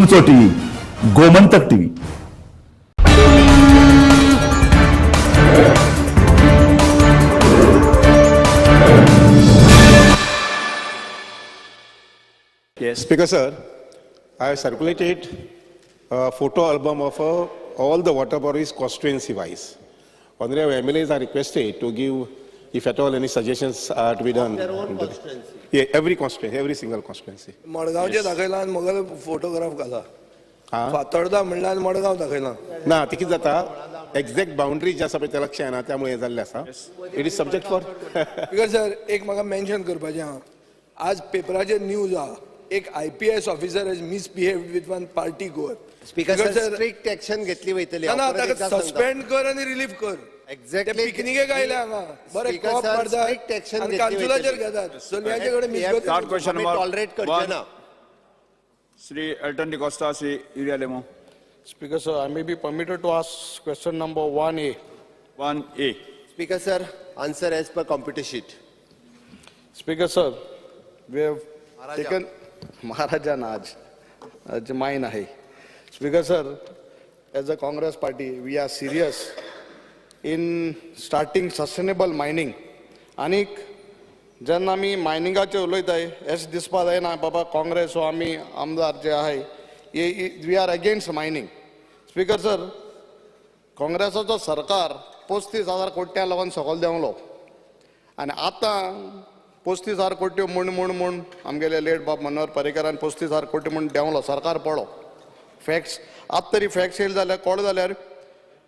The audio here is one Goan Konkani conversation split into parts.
तुमचो TV, Gomantak TV. Yes. Speaker sir, I have circulated a photo album of all the water bodies constituency wise. Honorable MLAs are requested to give, if at all, any suggestions are to be done. Their own constituency. Yeah, every constituency, every single constituency. मडगांवचे दाखयला आनी मगेलो फोटोग्राफ घाला. हा? फातोर्डा म्हणल्यार आनी मडगांव दाखयला. ना, ती कितें जाता, एक्झॅक्ट बाउंड्री जी आसा पळय ते लक्ष येना, त्यामुळे हें जाल्लें आसा. It is subject for because sir, एक म्हाका मेन्शन करपाचें आहा. आज पेपराचेर न्यूज आहा, एक IPS officer has misbehaved with one party goer. Speaker sir, strict action घेतली वयतली. ना, हांव परत ताका एकदां सांगता. सस्पेंड कर आनी रिलीफ कर. Exactly. ते पिकनिकेक आयले हांगा, बरे Speaker कॉप sir, मारतात strict action आनी घेतली कांसुलाचेर वयतली. घेतात, चलयांचे कडेन Third question आमी number tolerate करचे one. ना. Shri Elton D'Costa, Shri Uria Lemo. Speaker sir, I may be permitted to ask question number 1A. 1A. Speaker sir, answer as per computer sheet. Speaker sir, we have Maharaja. Taken Maharaja na आज आज mine आहे. Speaker sir, as a Congress party, we are serious in starting sustainable mining. आनीक जेन्ना आमी मायनिंगाचेर उलयताय, अशें दिसपा जायना बाबा काँग्रेस हो आमी आमदार जे आहाय, we are against mining. Speaker sir, काँग्रेसाचो सरकार 35,000 कोट्यां लागून सकयल देंवलो आनी आतां 35,000 कोट्यो म्हूण म्हूण म्हूण आमगेले लेट बाब मनोहर पर्रीकारान 35,000 कोटी म्हूण देंवलो सरकार, पडलो. फॅक्ट्स आतां तरी फॅक्ट्स येयले जाल्यार कळ्ळें जाल्यार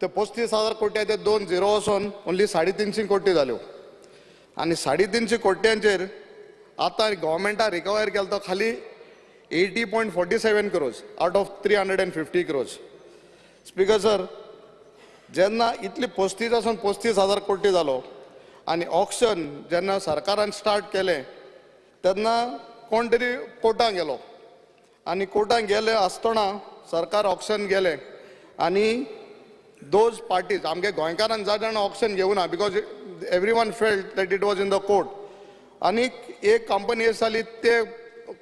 ते 35,000 कोट्या ते दोन झिरो वचोन ओन्ली 350 कोटी जाल्यो आनी 350 कोट्यांचेर आतां गव्हर्मेंटान रिकवर केलो तो खाली 80.47 crores out of 350 crores. Speaker sir, जेन्ना इतली 35 आसून 35,000 कोटी जालो आनी ऑक्शन जेन्ना सरकारान स्टार्ट केलें तेन्ना कोण तरी कोर्टान गेलो आनी कोर्टान गेले आसतना सरकार ऑक्शन गेलें आनी those parties आमगे गोंयकारान जाय जाण ऑक्शन घेवना because everyone felt that it was in the court. आनी एक कंपनी अशी जाली ते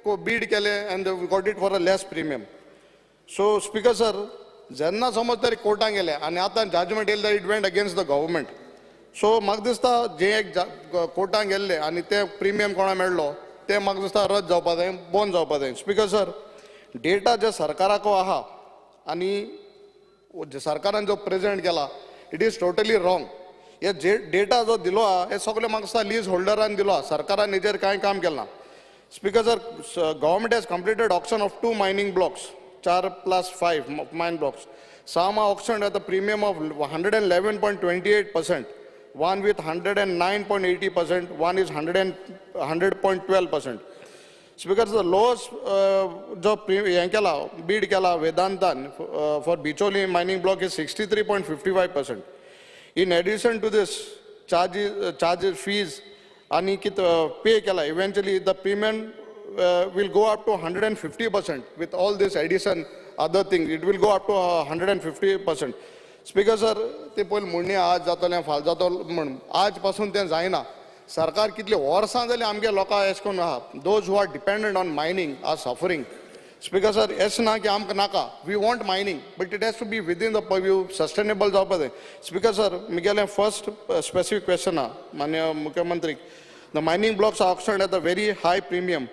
बीड केले and got it for a less premium. So speaker sir, जेन्ना समज तरी कोर्टान गेले आनी आतां जजमेंट येयलें, it went against the government. So म्हाका दिसता जे एक कोर्टान गेल्ले आनी ते प्रिमियम कोणा मेळ्ळो ते म्हाका दिसता रद्द जावपा जाय, बंद जावपा जाय. स्पीकर सर, डेटा जे सरकाराको आहा आनी जे सरकारान जो प्रेजेंट केला, it is totally wrong. हे जे डेटा जो दिलो आहा, हे सगळे म्हाका दिसता लीज होल्डरान दिलो आहा, सरकारान हेजेर कांय काम केलें ना. Speaker sir, government has completed auction of two mining blocks, 4 plus 5 mine blocks. Some are auctioned at a premium of 111.28%, one with 109.80%, one is 100.12%. Speaker, the lowest जो हें केला, बीड केला वेदांतान for Bicholim mining block is 63.55%. In addition to this charges, fees आनी कित पे केला, eventually the premium will go up to 150%. With all this addition, other thing, it will go up to 150%. Speaker sir, ते पयलीं म्हणणी आज जातलें फाल्यां जातलो म्हण, आज पासून तें जायना. सरकार कितली वर्सां जालीं आमगे लोकां अशें करून आहा. Those who are dependent on mining are suffering. Speaker sir, अशें ना की आमकां नाका. We want mining, but it has to be within the purview, sustainable जावपा जाय. स्पीकर सर, म्हगेलें फर्स्ट स्पेसिफीक क्वेश्चन आहा मान्य मुख्यमंत्रीक. The mining blocks are auctioned at a very high premium.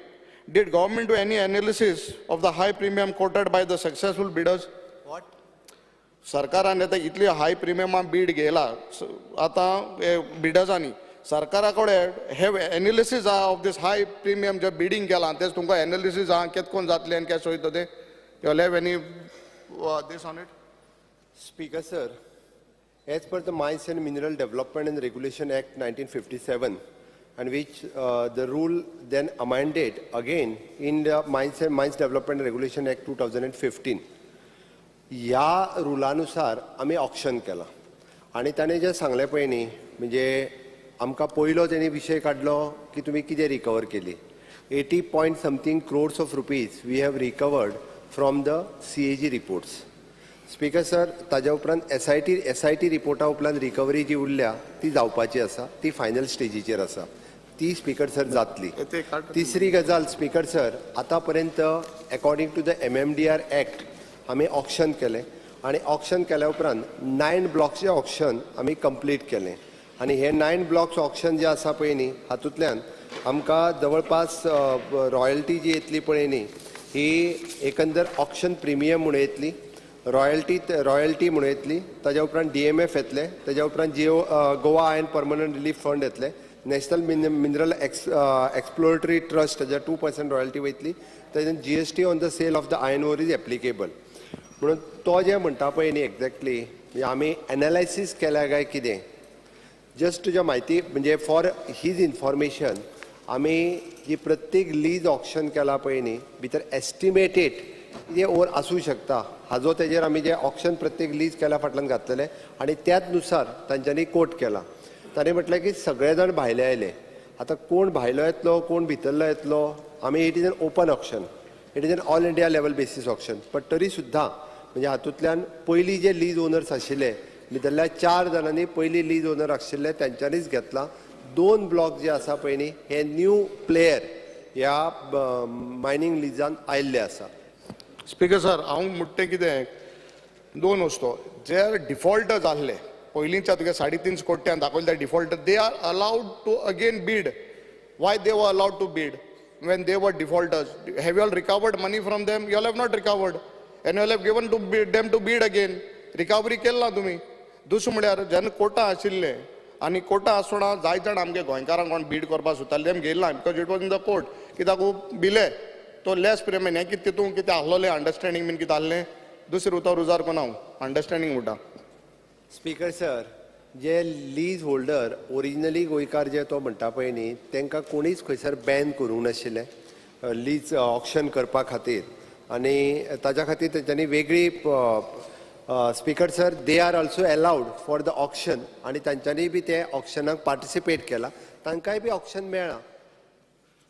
Did government do any analysis of the high premium quoted by the successful bidders? What? सरकारान आतां इतली हाय प्रिमियमान बीड घेयला आतां बिडर्सांनी, सरकारा कडेन have analysis आहा of these high premium J bidding केलां तेच तुमकां एनालिसीस आहा, केत कोण जातलें आनी केशें वयता तें? You have any this on it? Speaker sir, as per the Mines and Mineral Development and Regulation Act 1957, and which the rule then amended again in the Mines and Mines Development and Regulation Act 2015. ह्या रुलानुसार आमी ऑक्शन केलां आनी ताणें जें सांगलें पळय न्ही, म्हणजे आमकां पयलो तेणी विशय काडलो की तुमी कितें रिकवर केली. 80 point something crores of rupees we have recovered from the CAG reports. Speaker sir, ताज्या उपरांत एसआयटी रिपोर्टा उपरांत रिकवरी जी उरल्या ती जावपाची आसा, ती फायनल स्टेजीचेर आसा. ती स्पीकर सर जातली. तिसरी गजाल स्पीकर सर, आतां पर्यंत according to the MMDR Act आमी ऑक्शन केलें आनी ऑक्शन केल्या उपरांत 9 ब्लॉक्सचें ऑक्शन आमी कंप्लीट केलें आनी हे 9 ब्लॉक्स ऑक्शन जे आसा पळय न्ही, हातूंतल्यान आमकां जवळपास रॉयल्टी जी येतली पळय न्ही, ही एकंदर ऑक्शन प्रिमियम म्हणून येतली, रॉयल्टी म्हणून येतली, ताज्या उपरांत DMF येतले, ताज्या उपरांत Jio Goa Iron Permanent Relief Fund येतले, नॅशनल मिनरल एक्सप्लोरेटरी ट्रस्ट ताज्या 2% रॉयल्टी वयतली, ताज्या GST on the sale of the iron ore is applicable. म्हणून तो जें म्हणटा पळय न्ही एक्झॅक्टली म्हणजे आमी एनालायसीस केल्या काय कितें, जस्ट तुज्या म्हायती म्हणजे फॉर his information, आमी जी प्रत्येक लीज ऑक्शन केला पळय न्ही, भितर एस्टिमेटेड कितें ओर आसूं शकता हाजो तेजेर आमी जे ऑक्शन प्रत्येक लीज केल्या फाटल्यान घातलेले आनी त्याच नुसार तांच्यांनी कोट केला. ताणें म्हटलें की सगळे जाण भायले आयले, आतां कोण भायलो येतलो कोण भितरलो येतलो, आमी it is an open auction, it is an all India level basis auction, but तरी सुद्दां म्हणजे हातूंतल्यान पयलीं जे लीज ओनर्स आशिल्ले भितरल्या 4 जाणांनी पयलीं लीज ओनर आशिल्ले तांच्यांनीच घेतला. 2 ब्लॉक जे आसा पळय न्ही हे न्यू प्लेयर ह्या मायनींग लिजान आयिल्ले आसा. स्पीकर सर, हांव म्हणटा तें कितें, दोन वस्तू जे डिफॉल्टर जाल्ले पयलींच्या तुगे 3.5 कोट्यान दाखयले ते defaulter, they are allowed to again bid. Why they were allowed to bid when they were defaulters? Have you all recovered money from them? You all have not recovered and you all have given to them to bid again. Recovery केली ना तुमी. दुसरें म्हळ्यार जेन्ना कोटा आशिल्ले आनी कोटा आसतना जायते जाण आमगे गोंयकारांक कोण बीड करपाक सोदताले तेम घेयला ना, because it was in the court कित्याक बिले तो लेस प्रेमेन हें कितें तितूंत कितें आहलोलें अंडरस्टँडींग बीन कितें आहलें. दुसरें उतर उजार कोना हांव अंडरस्टँडींग म्हणटा. स्पीकर सर, जे लीज होल्डर ओरिजिनली गोंयकार जे तो म्हणटा पळय न्ही, तांकां कोणीच खंयसर बॅन करूंक नाशिल्लें लीज ऑक्शन करपा खातीर आनी ताज्या खातीर तेंच्यांनी वेगळी speaker sir they are also allowed for the auction आनी तांच्यांनी बी ते ऑक्शनाक पार्टिसिपेट केला, तांकांय बी ऑक्शन मेळ्ळां.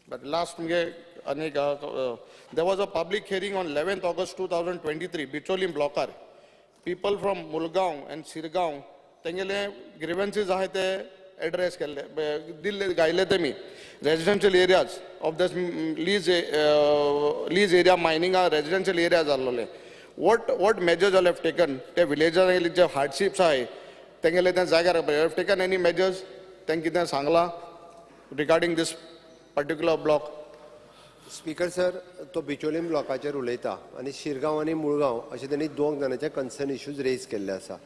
बट लास्ट मुगे आनी there was a public hearing on 11th August 2023 Bicholim ब्लॉकार. People from Mulgaon and Shirgaon तेंगेले ग्रिवन्सीज आहाय ते एड्रेस केल्ले दिल्ले गायले तेमी. Residential areas of the lease area मायनिंगा residential area जाल्लोले. What measures all have taken ते विलेजांनी जे हार्डशिप्स आहाय तेंगेले ते जाग्यार have taken any measures तेंकां कितें सांगलां regarding this particular block? Speaker sir, तो बिचोलीम ब्लॉकाचेर उलयता आनी शिरगांव आनी मुळगांव अशें तेणी 2 जाणांचे कन्सर्न इश्यूज रेज केल्ले आसा.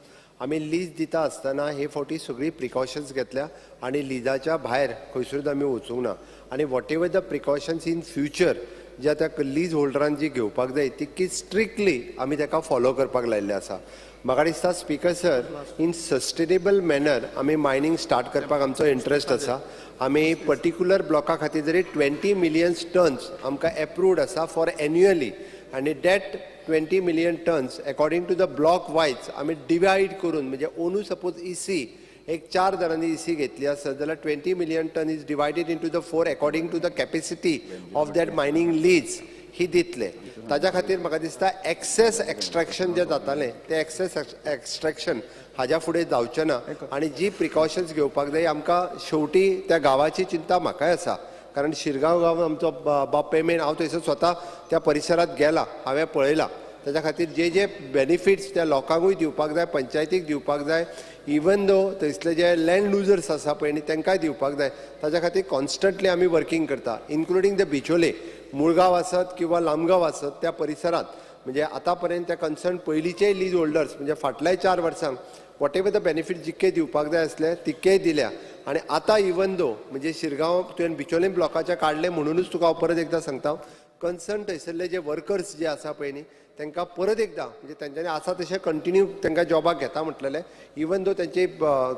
आमी लीज दिता आसतना हे फावटी सगळी प्रिकॉशन्स घेतल्या आनी लिजाच्या भायर खंयसरूच आमी वचूंक ना आनी whatever the precautions in future जे आतां लीज होल्डरान जी घेवपाक जाय तितकी स्ट्रिक्टली आमी ताका फॉलो करपाक लायिल्लें आसा. म्हाका दिसता speaker sir, in sustainable manner आमी मायनींग स्टार्ट करपाक आमचो इंट्रस्ट आसा. आमी पर्टिक्युलर ब्लॉका खातीर जरी 20 मिलियन टन्स आमकां एप्रूव्ड आसा फॉर एन्युअली आनी that 20 million tons according to the block wise आमी डिवायड करून म्हणजे ओनू सपोज इसी एक 4 जाणांनी इसी घेतली आसत जाल्यार 20 million ton is divided into the 4 according to the capacity of that mining lease ही दितले. ताज्या खातीर म्हाका दिसता एक्सेस एक्स्ट्रेक्शन जें जातालें तें एक्सेस एक्स्ट्रेक्शन हाज्या फुडें जावचें ना आनी जी प्रिकॉशन्स घेवपाक जाय आमकां शेवटी त्या गांवाची चिंता म्हाकाय आसा, कारण शिरगांव गांव आमचो बाप पेमेंट हांव थंयसर स्वता त्या परिसरांत गेला, हांवें पळयलां. ताज्या खातीर जे जे बेनिफिट्स त्या लोकांकूय दिवपाक जाय, पंचायतीक दिवपाक जाय, इवन दो थंयसले जे लँड लुजर्स आसा पळय न्ही तांकांय दिवपाक जाय. ताज्या खातीर कॉन्स्टंटली आमी वर्कींग करता, इन्क्लुडींग the Bicholim, Mulgaon आसत किंवा लामगांव आसत त्या परिसरांत म्हणजे आतां पर्यंत त्या कन्सर्न पयलींचे लीज होल्डर्स म्हणजे फाटल्या 4 वर्सांक what ever the benefit जितके दिवपाक जाय आसले तितकेय दिल्या आनी आतां इवन दो म्हणजे शिरगांव तुवें बिचोलीम ब्लॉकाचें काडलें म्हणुनूच तुका हांव परत एकदां सांगता, कन्सर्न थंयसरले जे वर्कर्स जे आसा पळय न्ही तांकां परत एकदां म्हणजे तांच्यांनी आसा तशें कंटिन्यू तांकां जॉबाक घेता म्हटलेलें, इवन दो तांची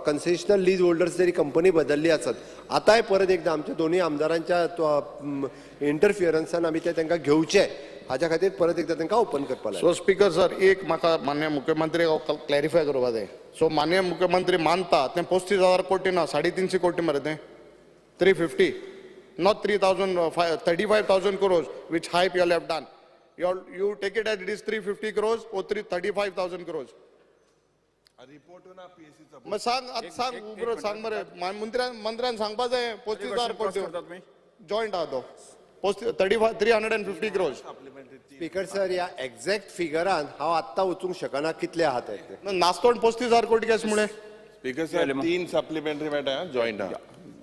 कन्सेशनल लीज होल्डर्स जरी कंपनी बदल्ली आसत आतांय परत एकदां आमच्या दोनूय आमदारांच्या इंटरफियरन्सान आमी ते तांकां घेवचे हाज्या खातीर परत एकदां तांकां ओपन करपाक लायलें. सो स्पीकर सर, एक म्हाका माननीय मुख्यमंत्री क्लॅरिफाय करपा जाय. सो माननीय मुख्यमंत्री मानता तें 35,000 कोटी ना, 350 कोटी मरे तें, 350, not 35,000 crores which hype you all have done. You take it as it is 350 crores or 35,000 crores. Report ना पीएसीचा. मग सांग आतां, सांग उबरो, सांग मरे. मंत्र्यान सांगपा जाय, 35,000 कोटी जॉयंट आहा तो, 350 crores. Speaker sir, ह्या एक्झॅक्ट फिगरान हांव आत्तां वचूंक शकना कितले आहा ते. नास्तोण 35,000 कोटी कशें मुळे? स्पीकर सर, तीन सप्लिमेंटरी मेळटा, जॉयंट आहा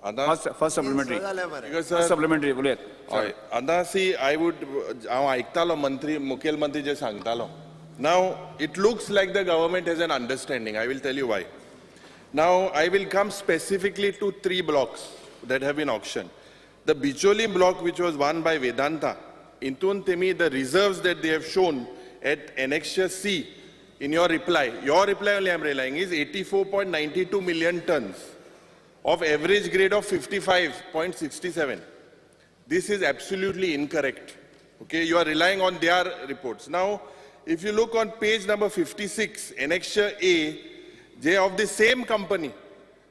आतां. First supplementary. जालें मरे. स्पीकर सर, सप्लिमेंटरी उलयात. हय, आतां सी, I would, हांव आयकतालो मंत्री, मुखेलमंत्री जे सांगतालो. Now it looks like the government has an understanding. I will tell you why. Now I will come specifically to three blocks that have been auctioned. The Bicholim block, which was won by Vedanta, इंतून तेमी the reserves that they have shown at Annexure C in your reply, your reply only I am relying, is 84.92 million tons of average grade of 55.67. This is absolutely incorrect. Okay, you are relying on their reports. Now, if you look on page number 56, Annexure A, they of the same company.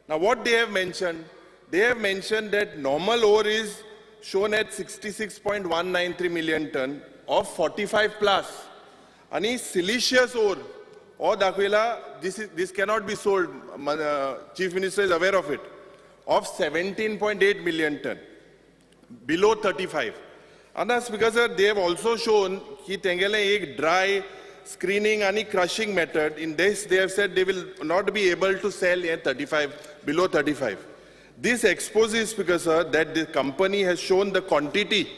Now, what they have mentioned, they have mentioned that normal ore is shown at 66.193 million ton of 45 plus. आणि सिलिशियस ओर हो दाखयला, this cannot be sold, chief minister is aware of it, of 17.8 million ton, below 35. आतां speaker sir, they have also shown की तेंगेलें एक ड्राय स्क्रीनिंग आनी crushing method. In this they have said they will not be able to sell हे 35, below 35. This exposes, Speaker sir, that the company has shown the quantity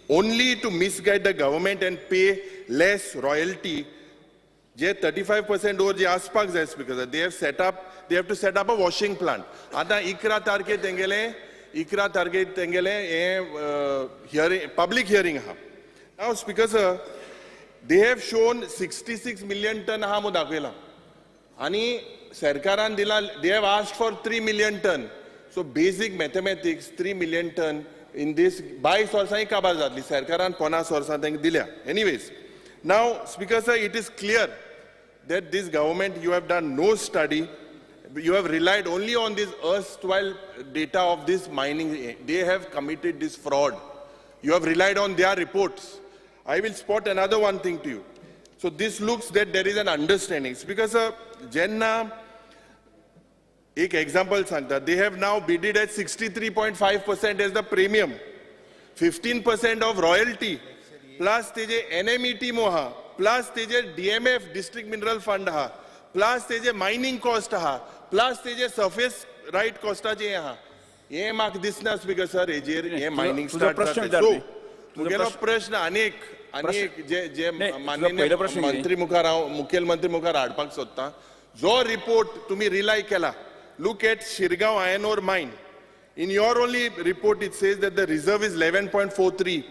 only to misguide the government and pay less royalty. J 35% ओर जे आसपाक जाय, Speaker sir, they have to set up a washing plant. आतां 11 तारखेर तेंगेले हें हियरींग, पब्लीक हियरींग आहा. Now, Speaker sir, they have shown 66 million ton आहा म्हूण दाखयलां आनी सरकारान दिला, they have asked for 3 million ton. So basic mathematics, 3 million ton in this 22 वर्सांय काबार जातली. सरकारान 50 वर्सां तांकां दिल्या. Anyways, now, Speaker sir, it is clear that this government, you have done no study. You have relied only on this erstwhile data of this mining. They have committed this fraud. You have relied on their reports. I will spot another one thing to you. So this looks that there is an understanding. Because जेन्ना एक example सांगता, they have now bidded at 63.5% as the premium, 15% of royalty, plus तेजे एनएमईटी मो आहा, प्लस तेजे डीएमएफ, डिस्ट्रिक्ट मिनरल फंड आहा, प्लस तेजे मायनिंग कॉस्ट आहा, प्लस तेजे सरफेस रायट कॉस्टाचे हें आहा. हें म्हाका दिसना, स्पीकर सर, हेजेर हें मायनिंग तुजो स्टार्ट. प्रश्न विचार न्ही. तुजो तुगेलो प्रश्न अनेक आनी एक जे जे नाही, तुजो माननीय पयलो प्रश्न कितें? मंत्री मुखार, हांव मुखेलमंत्री मुखार हाडपाक सोदतां, जो रिपोर्ट तुमी रिलाय केला. Look at Shirgaon iron ore mine. In your only report, it says that the reserve is 11.43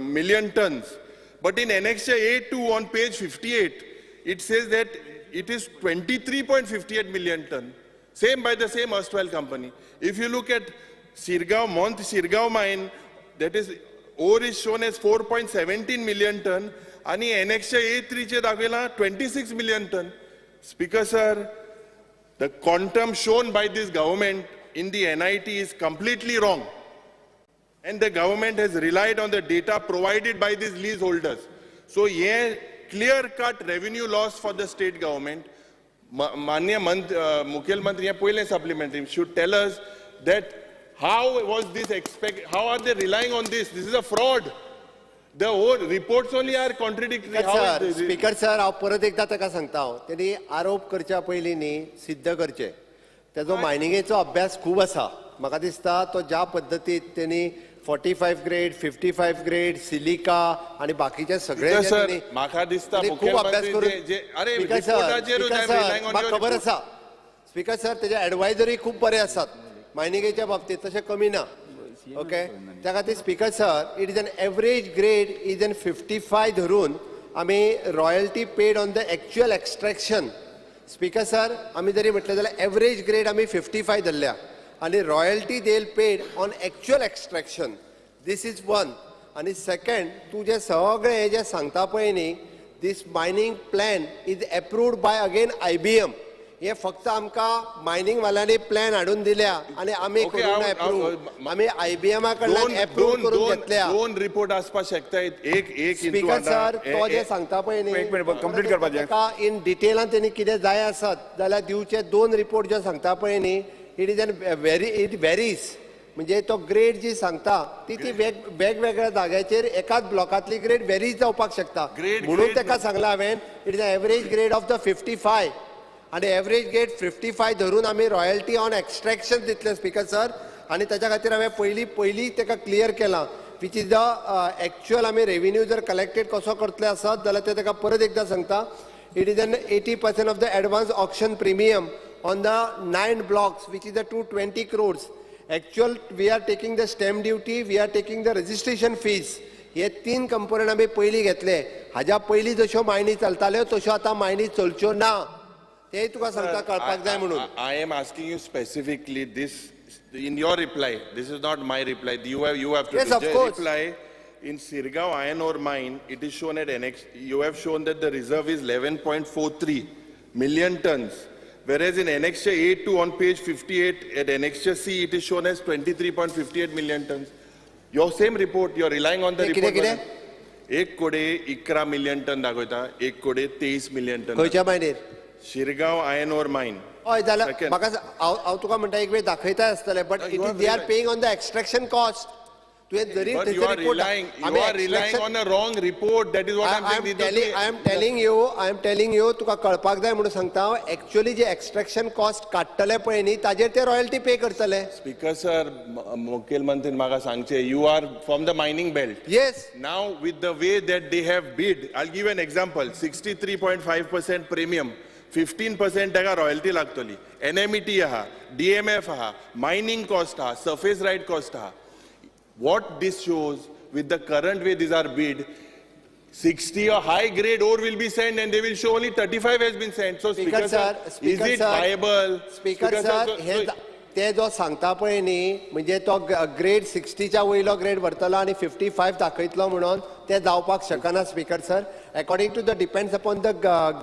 million tons. But in Annexure A2 on page 58, it says that it is 23.58 million ton. Same by the same erstwhile company. If you look at Shirgaon, Mont Shirgaon mine, that is, ore is shown as 4.17 million ton, आणि Annexure A3 चे दाखयला 26 million ton. Speaker sir, the quantum shown by this government in the NIT is completely wrong. And the government has relied on the data provided by these leaseholders. So, ये clear cut revenue loss for the state government. मान्य मुखेलमंत्री, हे पयलें supplementary should tell us that how was this expect, how are they relying on this? This is a fraud. The whole reports only are contradictory. How sir, is this? Speaker sir, हांव परत एकदां ताका सांगता, हांव तेणी आरोप करच्या पयलीं न्ही सिद्ध करचें. तेजो मायनिंगेचो अभ्यास खूब आसा. म्हाका दिसता तो ज्या पद्दतीत तेणी 45 grade, 55 grade, silica आनी बाकीचे सगळे स्पीकर जे सर, तेणी म्हाका दिसता तेणी खूब अभ्यास मुखेलमंत्री करून अरे, स्पीकर सर, रिपोर्टाचेरूच speaker I'm sir, relying on म्हाका your खबर report. आसा, स्पीकर सर, तेजे एडवायजरी खूब बरे आसात मायनिंगेच्या बाबतीत, तशें कमी ना. ओके, त्या खातीर, Speaker sir, it is an average grade is an 55 धरून आमी royalty paid on the actual extraction. Speaker sir, आमी जरी म्हटलें जाल्यार एवरेज ग्रेड आमी 55 धरल्या आनी royalty they'll paid on actual extraction. This is one. आनी सेकंड, तूं जें सगळें हें जें सांगता पळय न्ही, this mining plan is approved by again IBM. हे फक्त आमकां मायनिंग वाल्यांनी प्लॅन हाडून दिल्या आनी आमी Okay, करूंक ना एप्रूव. आमी आयबीएमा कडल्यान एप्रूव करून घेतल्या. दोन रिपोर्ट आसपाक शकता, एक एक. स्पीकर सर, तो जे सांगता पळय न्ही, एक मिनिट, कंप्लीट करपाचें. ताका इन डिटेलान तेणी कितें जाय आसत जाल्यार दिवचे. दोन रिपोर्ट जे सांगता पळय न्ही, it is an very it varies. म्हणजे तो ग्रेड जी सांगता ती ती वेगवेगळ्या जाग्याचेर एकाच ब्लॉकांतली ग्रेड वेरीज जावपाक शकता. म्हणून ताका सांगलां हांवें, it is average grade of the 55 आनी एवरेज ग्रेड 55 धरून आमी रॉयल्टी ऑन एक्स्ट्रॅक्शन दितले स्पीकर सर. आनी ताच्या खातीर हांवें पयलीं पयलीं ताका क्लियर केलां, which is the actual आमी रेविन्यू जर कलेक्टेड कसो करतले आसत जाल्यार ते ताका परत एकदां सांगता. It is an 80% of the advance auction premium on the 9 blocks, which is the 220 crores. Actual we are taking the stamp duty, we are taking the registration fees. हे तीन कंपोनंट आमी पयलीं घेतले. हाज्या पयलीं जश्यो मायनी चलताल्यो तश्यो आतां मायनी चलच्यो ना, तेय तुका सांगता कळपाक जाय म्हणून. I am asking you specifically this in your reply. This is not my reply. You have to Yes, of course. Reply. In Sirgaon iron ore mine, it is shown at annex. You have shown that the reserve is 11.43 million tons, whereas in Annexure A2 on page 58 at Annexure C, it is shown as 23.58 million tons. Your same report, you are relying on the कितें report. कितें? 1 कोटी 11 मिलियन टन दाखयता, 1 कोटी 23 मिलियन टन. खंयच्या मायनीर? शिरगांव आयर्न ओर मायन. हय, जाल्यार Second. म्हाका हांव तुका म्हणटा, एक वेळ दाखयता आसतलें, but it is they are paying on the extraction cost. तुवें जरी But you are relying, you are relying on a wrong report. That is what I'm saying. I am telling you, I am telling you, तुका कळपाक जाय म्हणून सांगता हांव. एक्च्युअली जे एक्स्ट्रॅक्शन कॉस्ट काडटले पळय न्ही, ताजेर ते रॉयल्टी पे करतले. Speaker sir, मुखेलमंत्रीन म्हाका सांगचें, you are from the mining belt. Yes. Now, with the way that they have bid, I'll give you an example: 63.5% premium, 15% ताका रॉयल्टी लागतली, एनएमईटी आहा, डीएमएफ आहा, मायनिंग कॉस्ट आहा, सरफेस रायट कॉस्ट आहा. What this shows, with the current way these are bid, 60 or high grade ore will be sent and they will show only 35 has been sent. So, Speaker Speaker, sir, sir, is Speaker it sir, viable? Speaker sir, हे ते जो सांगता पळय न्ही, म्हणजे तो ग्रेड 60च्या वयलो ग्रेड व्हरतलो आनी 55 दाखयतलो म्हणून, ते जावपाक शकना speaker sir. According to the depends upon the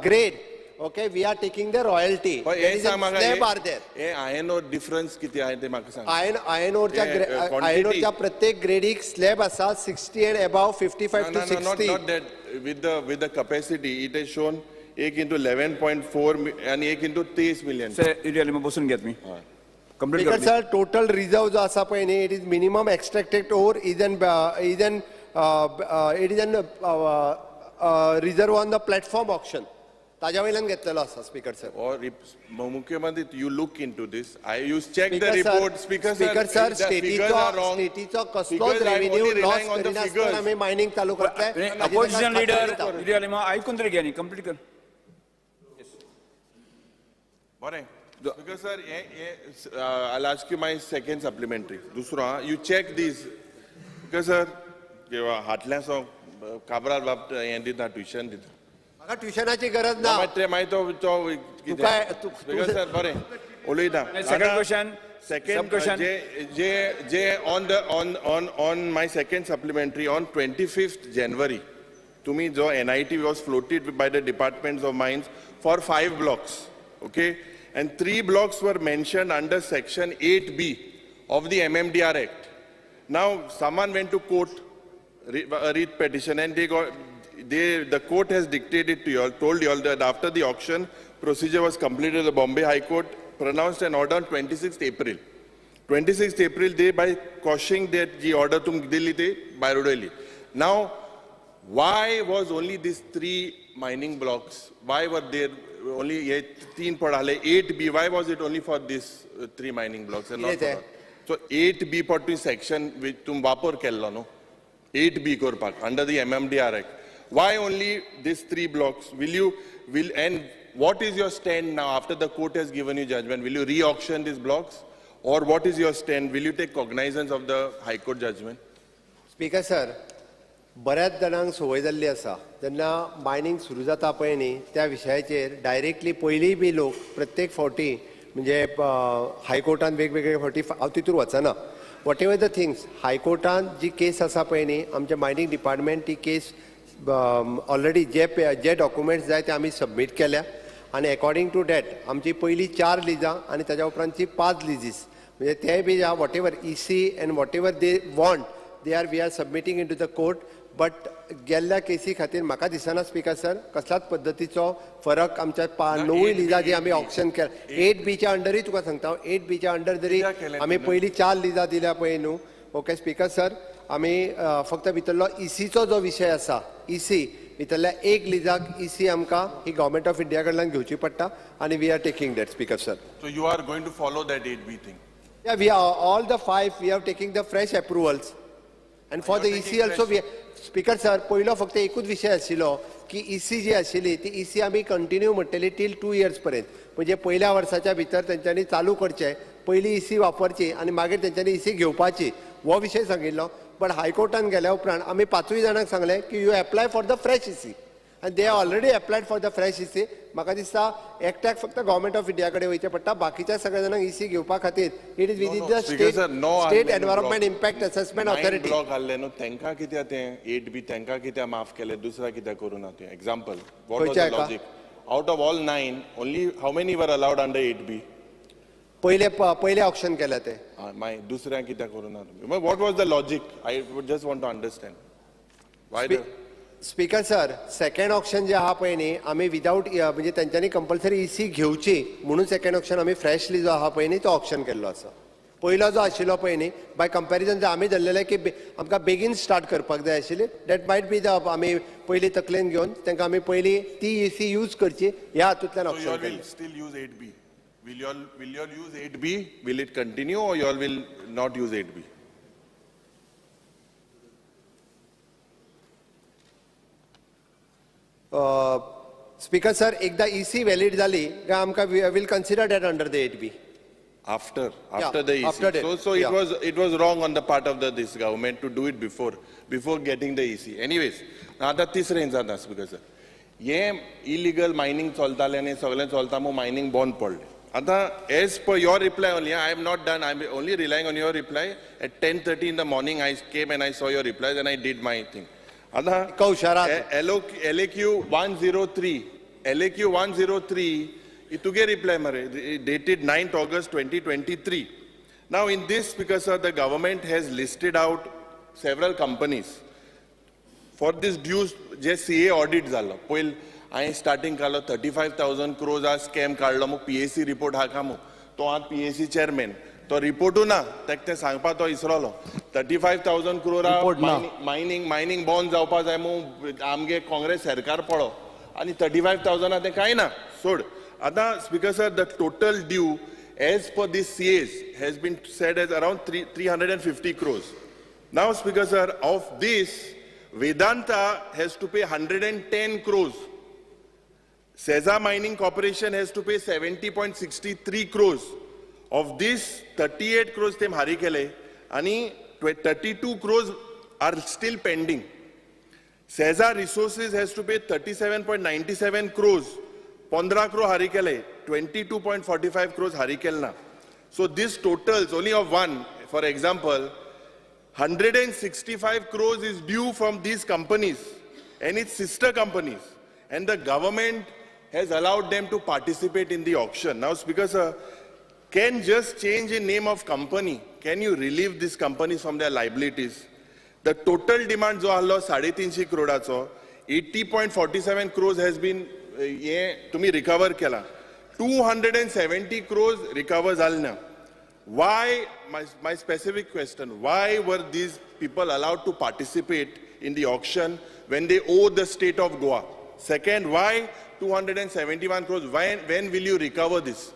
grade, okay, we are taking the royalty. हय, हें सांग म्हाका. Slab are there. हे आयर्न ओर डिफरन्स कितें आहे ते म्हाका सांग. आयर्न ओरच्या हे, quantity. Iron ओरच्या प्रत्येक ग्रेडीक स्लॅब आसा, 60 and above, 55 No, to no, not, 60. Not that. With the capacity, it has shown एक into 11.4 आणि एक into 23 million. से युरियल बसून घ्या तुम्ही, कंप्लीट स्पीकर कर. सर, टोटल रिझर्व जो आसा पळय न्ही, it is minimum extracted ore is an reserve on the platform auction, ताज्या वयल्यान घेतलेलो आसा स्पीकर सर. Or if, मुख्यमंत्री, you look into this. I you check the Speaker sir, report. Speaker sir, Speaker sir, if the figures स्टेटीचो are wrong. स्टेटीचो कसलोच Because I'm revenue only loss relying on the करिनासतना figures. आमी मायनिंग चालू करतले. अपोजिशन लिडर युरियल आयकून तरी घ्या न्ही, कंप्लीट कर. बरें, Speaker sir, हे हे I'll ask you my second supplementary. दुसरो हा, you check this. Speaker sir, किंवा हाटल्यासो काब्राल बाब हें दिता, ट्युशन दिता. म्हाका ट्युशनाची गरज ना. मागीर ते मागीर तो तो तुका- स्पीकर सर, बरें उलयता. Second question. Second Sub question. J J J on the on on on my second supplementary, on 25th January तुम्ही जो NIT was floated by the departments of mines for five blocks, okay, and three blocks were mentioned under section 8B of the MMDR Act. Now, someone went to court, a writ petition, and they got, they, the court has dictated to you all, told you all that after the auction procedure was completed, the Bombay High Court pronounced an order on 26th April. 26th April, they by quashing that ji order तुम दिली ते भायर उडयली. Now, why was only these three mining blocks? Why were there only हे तीन पडाले 8B? Why was it only for these three mining blocks and not कितें for ते? all? So 8B पट section which तुम वापर केल्लो न्हू 8B करपाक under the MMDR Act. Why only these three blocks? Will you will and what is your stand now after the court has given you judgment? Will you re-auction these blocks? Or what is your stand? Will you take cognizance of the High Court judgment? Speaker sir, बऱ्याच जाणांक संवय जाल्ली आसा, जेन्ना मायनींग सुरू जाता पळय न्ही, त्या विशयाचेर डायरेक्टली पयलीं बी लोक प्रत्येक फावटी, म्हणजे हायकोर्टान वेगवेगळे फावटी, हांव तितूर वचना, what ever the things, हायकोर्टान जी केस आसा पळय न्ही, आमच्या मायनींग डिपार्टमेंट ती केस ऑलरेडी जे जे डॉक्युमेंट्स जाय ते आमी सबमीट केल्या. आनी एकॉर्डिंग टू that आमची पयली चार लिजां आनी ताज्या उपरांतची पांच लिजीस म्हणजे ते बी whatever EC and whatever they want they are we are submitting into the court. But गेल्ल्या केसी खातीर म्हाका दिसना स्पीकर सर कसल्याच पद्दतीचो फरक आमच्या णवूय लिजां जी आमी ऑक्शन केल्या एट बीच्या अंडरूय तुका सांगता हांव एट बीच्या अंडर जरी आमी पयलीं चार लिजां दिल्या पळय न्हू. ओके स्पीकर सर, आमी फक्त भितरलो इसीचो जो विशय आसा इसी भितरल्या एक लिजाक इसी आमकां ही गव्हर्मेंट ऑफ इंडिया कडल्यान घेवची पडटा आनी we are taking that, speaker sir. So you are going to follow that 8B thing? Yeah, we are all the five, we are taking the fresh approvals. And for the EC also, we, speaker sir, पयलो फक्त एकूच विशय आशिल्लो की EC जी आशिल्ली ती EC आमी कंटिन्यू म्हणटली टील 2 इयर्स पर्यंत, म्हणजे पयल्या वर्साच्या भितर तेंच्यांनी चालू करचें, पयली EC वापरची आनी मागीर तेंच्यांनी EC घेवपाची हो विशय सांगिल्लो. बट हायकोर्टान गेल्या उपरांत आमी पांचूय जाणांक सांगलें की you apply for the fresh EC आनी they already applied for the fresh EC. म्हाका दिसता एकट्याक फक्त गव्हर्मेंट ऑफ इंडिया कडेन वयचें पडटा, बाकीच्या सगळ्या जाणांक इसी घेवपा खातीर it is within the state environment impact assessment authority. Block आहले न्हू तेंकां कित्याक तें एट बी तेंकां कित्याक माफ केलें, दुसऱ्या कित्याक करूं ना तें? Example, what was the logic? Out of all 9 only how many were allowed under 8B? पयले ऑक्शन केलें तें. मागीर दुसऱ्या कित्याक करूं ना? What was the logic? I just want to understand. Speaker sir, second auction जे आहा पळय न्ही आमी विदावट म्हणजे तेंच्यांनी कंपल्सरी इसी घेवची म्हणून सेकंड ऑप्शन आमी फ्रेशली जो आहा पळय न्ही तो ऑप्शन केल्लो आसा. पयलो जो आशिल्लो पळय न्ही बाय कंपॅरिजन जे आमी धरलेलें की आमकां बेगीन स्टार्ट करपाक जाय आशिल्ली, that might be the आमी पयली तकलेन घेवन तांकां आमी पयली ती इसी यूज करची ह्या हातूंतल्यान ऑप्शन केल्लें. Still use 8B? Will you all use 8B? Will it continue or you all will not use 8B? Speaker sir, एकदा EC valid जाली काय आमकां will consider that under the 8B. After the EC. After that. So it was wrong on the part of this government to do it before getting the EC. Anyways, आतां तिसरें जाता स्पीकर सर, हें इलिगल मायनींग चलतालें आनी सगळें चलता म्हूण मायनींग बंद पडलें. आतां as per your reply only, I am not done, I am only relying on your reply. At 10:30 in the morning I came and I saw your replies and I did my thing. आतां LAQ 103, LAQ 103, तुगे रिप्लाय मरे, dated 9th August 2023. Now in this, because sir, the government has listed out several companies for this dues J CA audit जालो. पयल हांवें स्टार्टिंग काडलो 35,000 crores हा स्कॅम काडलो मग PAC report हा का मग तो आतां PAC chairman तो रिपोर्टू ना तेका तें सांगपा तो इसरोलो. 35,000 crore mining बंद जावपा जाय म्हूण आमगे काँग्रेस सरकार पडो आनी 35,000 तें कांय ना सोड. आतां speaker sir, the total due as per this CAs has been said as around 350 crores. Now speaker sir, of this Vedanta has to pay 110 crores. Seza Mining Corporation has to pay 70.63 crores. Of this, 38 crores tem hari kele, ani 32 crores are still pending. Seza Resources has to pay 37.97 crores. 15 crore hari kele, 22.45 crores hari kelna. So this totals only of one. For example, 165 crores is due from these companies and its sister companies, and the government has allowed them to participate in the auction. Now, Speaker sir, can just change in name of company, can you relieve these companies from their liabilities? The total demand जो आसलो 350 crore, 80.47 crores has been तुम्ही recover केला, 270 crores recover जाले ना. Why, my specific question, why were these people allowed to participate in the auction when they owe the state of Goa? Second, why 271 crores? When will you recover this?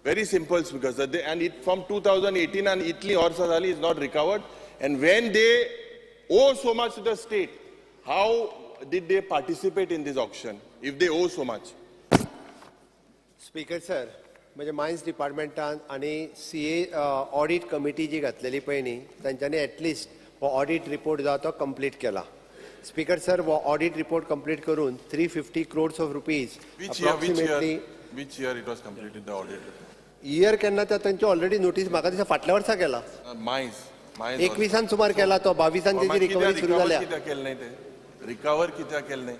Very simple, because and it from 2018 and Italy or Sazali is not recovered. And when they owe so much to the state, how did they participate in this auction if they owe so much? Speaker sir, म्हणजे मायन्स डिपार्टमेंटान आनी CA audit committee जी घातलेली पळय न्ही तांच्यांनी एटलिस्ट हो ऑडिट रिपोर्ट जो आहा तो कंप्लीट केला. स्पीकर सर, हो ऑडिट रिपोर्ट कंप्लीट करून 350 crores of rupees approximately. Which year it was completed the audit? Year केन्ना त्या तांची ऑलरेडी नोटीस म्हाका दिसता फाटल्या वर्सा केला. मायन्स 21 सुमार केला तो, 22 तेजी रिकवरी सुरू जाल्या. कित्याक केलें नाही ते रिकवर कित्याक केलें नाही?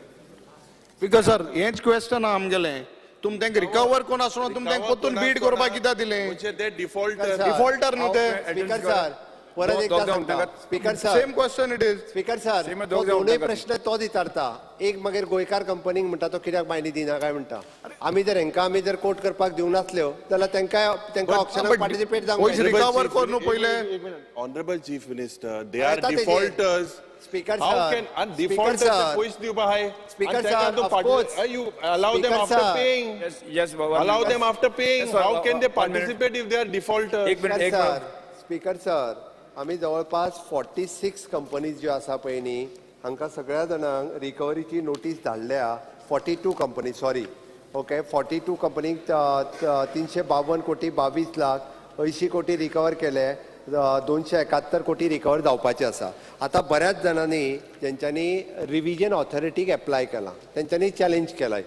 स्पीकर सर, हेंच क्वेश्चन आहा आमगेलें. तुमी तांकां रिकवर कोण आसना, तुमी तांकां परतून बीड करपाक कित्याक दिलें? म्हणजे ते डिफॉल्टर. डिफॉल्टर न्हू ते. स्पीकर सर, परत एकदा सांगता. Speaker sir, same question it is. Speaker sir, तो दोनूय प्रश्न तोच विचारता. एक मागीर गोंयकार कंपनीक म्हणटा तो कित्याक मायनी दिना काय म्हणटा. आमी जर हेंकां आमी जर कोट करपाक दिवनासल्यो जाल्यार तांकां ऑक्शनाक पार्टिसिपेट जावंक. रिकवर कर न्हू पयलें. Honourable chief minister, they are defaulters. Speaker How sir, can and Speaker defaulters sir, पयशे दिवपा हाय? Speaker sir, of course. You allow them Speaker after sir. paying. Yes, yes, one Allow minute. them after paying. Yes, sir, How can they one minute. participate if they are defaulters? एक मिनिट, एक sir, minute. Speaker sir, आमी जवळपास 46 कंपनीज ज्यो आसा पळय न्ही, हांकां सगळ्या जाणांक रिकवरीची नोटीस धाडल्या. 42 कंपनी, सॉरी, ओके, 42 कंपनीक 352 कोटी 22 लाख 80 कोटी रिकवर केले, 271 कोटी रिकवर जावपाचे आसा. आतां बऱ्याच जाणांनी जेंच्यांनी रिविजन ऑथॉरिटीक एप्लाय केलां, तेंच्यांनी चॅलेंज केलाय.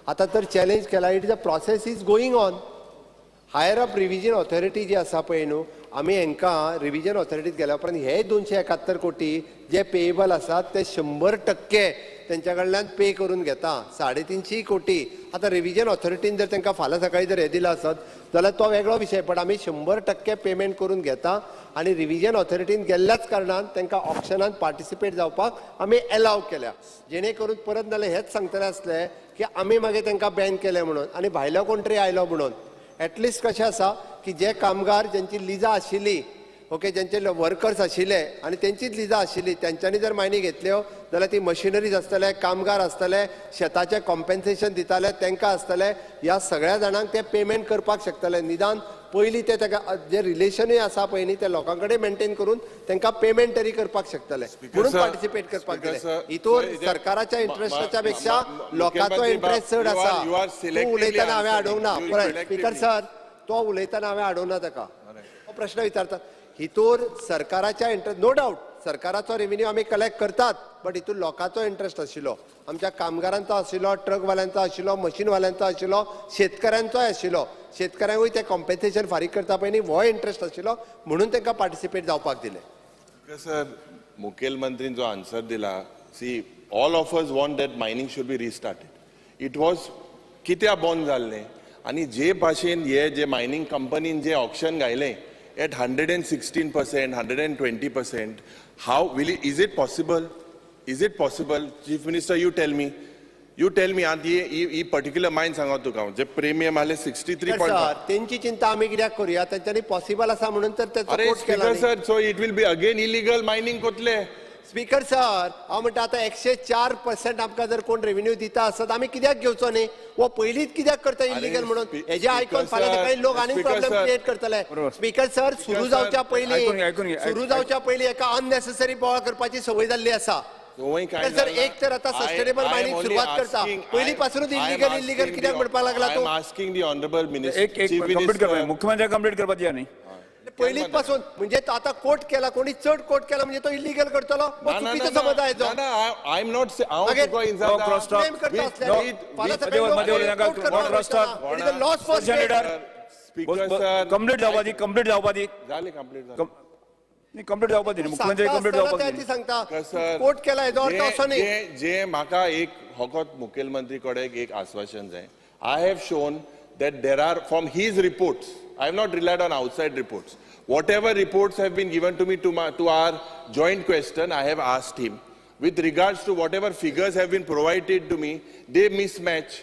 आतां तर चॅलेंज केला, it is a process is going on. Higher up revision authority जी आसा पळय न्हू, आमी हेंकां रिविजन ऑथॉरिटीत गेल्या उपरांत हे 271 कोटी जे पेएबल आसात ते 100% तेंच्या कडल्यान पे करून घेता, 350 कोटी. आतां रिविजन ऑथॉरिटीन जर तांकां फाल्यां सकाळीं जर हें दिलां आसत जाल्यार तो वेगळो विशय, पण आमी 100% पेमेंट करून घेता आनी रिविजन ऑथॉरिटीन गेल्ल्याच कारणान तांकां ऑप्शनान पार्टिसिपेट जावपाक आमी एलाव केल्या, जेणे करून परत नाल्यार हेच सांगतले आसले की आमी मागीर तांकां बॅन केलें म्हणून आनी भायलो कोण तरी आयलो म्हणून. एटलिस्ट कशें आसा की जे कामगार ज्यांची लिजां आशिल्ली, ओके, ज्यांचे वर्कर्स आशिल्ले आनी तेंचीच लिजां आशिल्ली, तेंच्यांनी जर मायनी घेतल्यो जाल्यार ती मशिनरीज आसतले, कामगार आसतले, शेताचें कॉम्पेन्सेशन दिताले तांकां आसतले, ह्या सगळ्या जाणांक ते पेमेंट करपाक शकतले. निदान पयलीं ते ताका जे रिलेशनूय आसा पळय न्ही ते लोकां कडेन मेनटेन करून तांकां पेमेंट तरी करपाक शकतले म्हणून पार्टिसिपेट करपाक दिलें. हितूर सरकाराच्या इंट्रस्टाच्या पेक्षा लोकांचो इंट्रस्ट चड आसा. तूं उलयतना हांवें हाडूंक ना, पळय स्पीकर सर, तो उलयतना हांवें हाडूंक ना ताका, तो प्रश्न विचारता. हितूर सरकाराच्या इंट्रस्ट, नो डावट सरकाराचो रेविन्यू आमी कलेक्ट करतात, बट हितूर लोकांचो इंट्रस्ट आशिल्लो, आमच्या कामगारांचो आशिल्लो, ट्रकवाल्यांचो आशिल्लो, मशीनवाल्यांचो आशिल्लो, शेतकऱ्यांचोय आशिल्लो. शेतकऱ्यांकूय ते कॉम्पेन्सेशन फारीक करता पळय न्ही, हो इंट्रस्ट आशिल्लो म्हणून तांकां पार्टिसिपेट जावपाक दिलें. सर, मुखेलमंत्रीन जो आन्सर दिला, see all of us want that mining should be restarted. It was कित्याक बंद जाल्लें आनी जे भाशेन हे जे मायनींग कंपनीन जे auction घायलें at 116%, 120%, how will it, is it possible? Is it possible? Chief Minister, you tell me. You tell me, आनी ही पर्टिक्युलर मायन सांगा तुका, जे प्रीमियम आले 63.5. तेंची चिंता आमी कित्याक करूया, तेंच्यांनी पॉसिबल आसा म्हणून तर तेचो कोट केला. Speaker sir, so it will be again illegal mining कोतले. Speaker sir, हांव म्हणटा आतां 104% आमकां जर कोण रेविन्यू दिता आसत आमी कित्याक घेवचो न्ही? वो पयलींच कित्याक करता इलिगल म्हणून? हेजें आयकून फाल्यां सकाळीं लोक आनीक प्रॉब्लेम क्रिएट करतले. स्पीकर सर, सुरू जावच्या पयलीं, सुरू जावच्या पयलीं एका अननेसेसरी बोवाळ करपाची संवय जाल्ली आसा. सर, एक तर आतां सस्टेनेबल मायनींग सुरवात करता, पयलीं पासूनच इलिगल इलिगल कित्याक म्हणपाक लागला तूं? Asking the honourable minister, एक कंप्लीट करपा, मुख्यमंत्री कंप्लीट करपा दिया न्ही पयलींच पासून. म्हणजे आतां कोट केला, कोणी चड कोट केला म्हणजे तो इलिगल करतलो, चुकीचो समज आयचो. I am not, claim करता असल्यार कंप्लीट जावपा दी, कंप्लीट जावपा दी, जालें कंप्लीट, कंप्लीट जावपा दी, मुख्यमंत्री कंप्लीट जावपा दी. सांगता कोट केला हेजो अर्थ असो न्ही. जे म्हाका एक फकत मुखेलमंत्री कडेन एक आश्वासन जाय. I have shown that there are from his reports, I have not relied on outside reports. Whatever reports have been given to me to our joint question, I have asked him. With regards to whatever figures have been provided to me, they mismatch.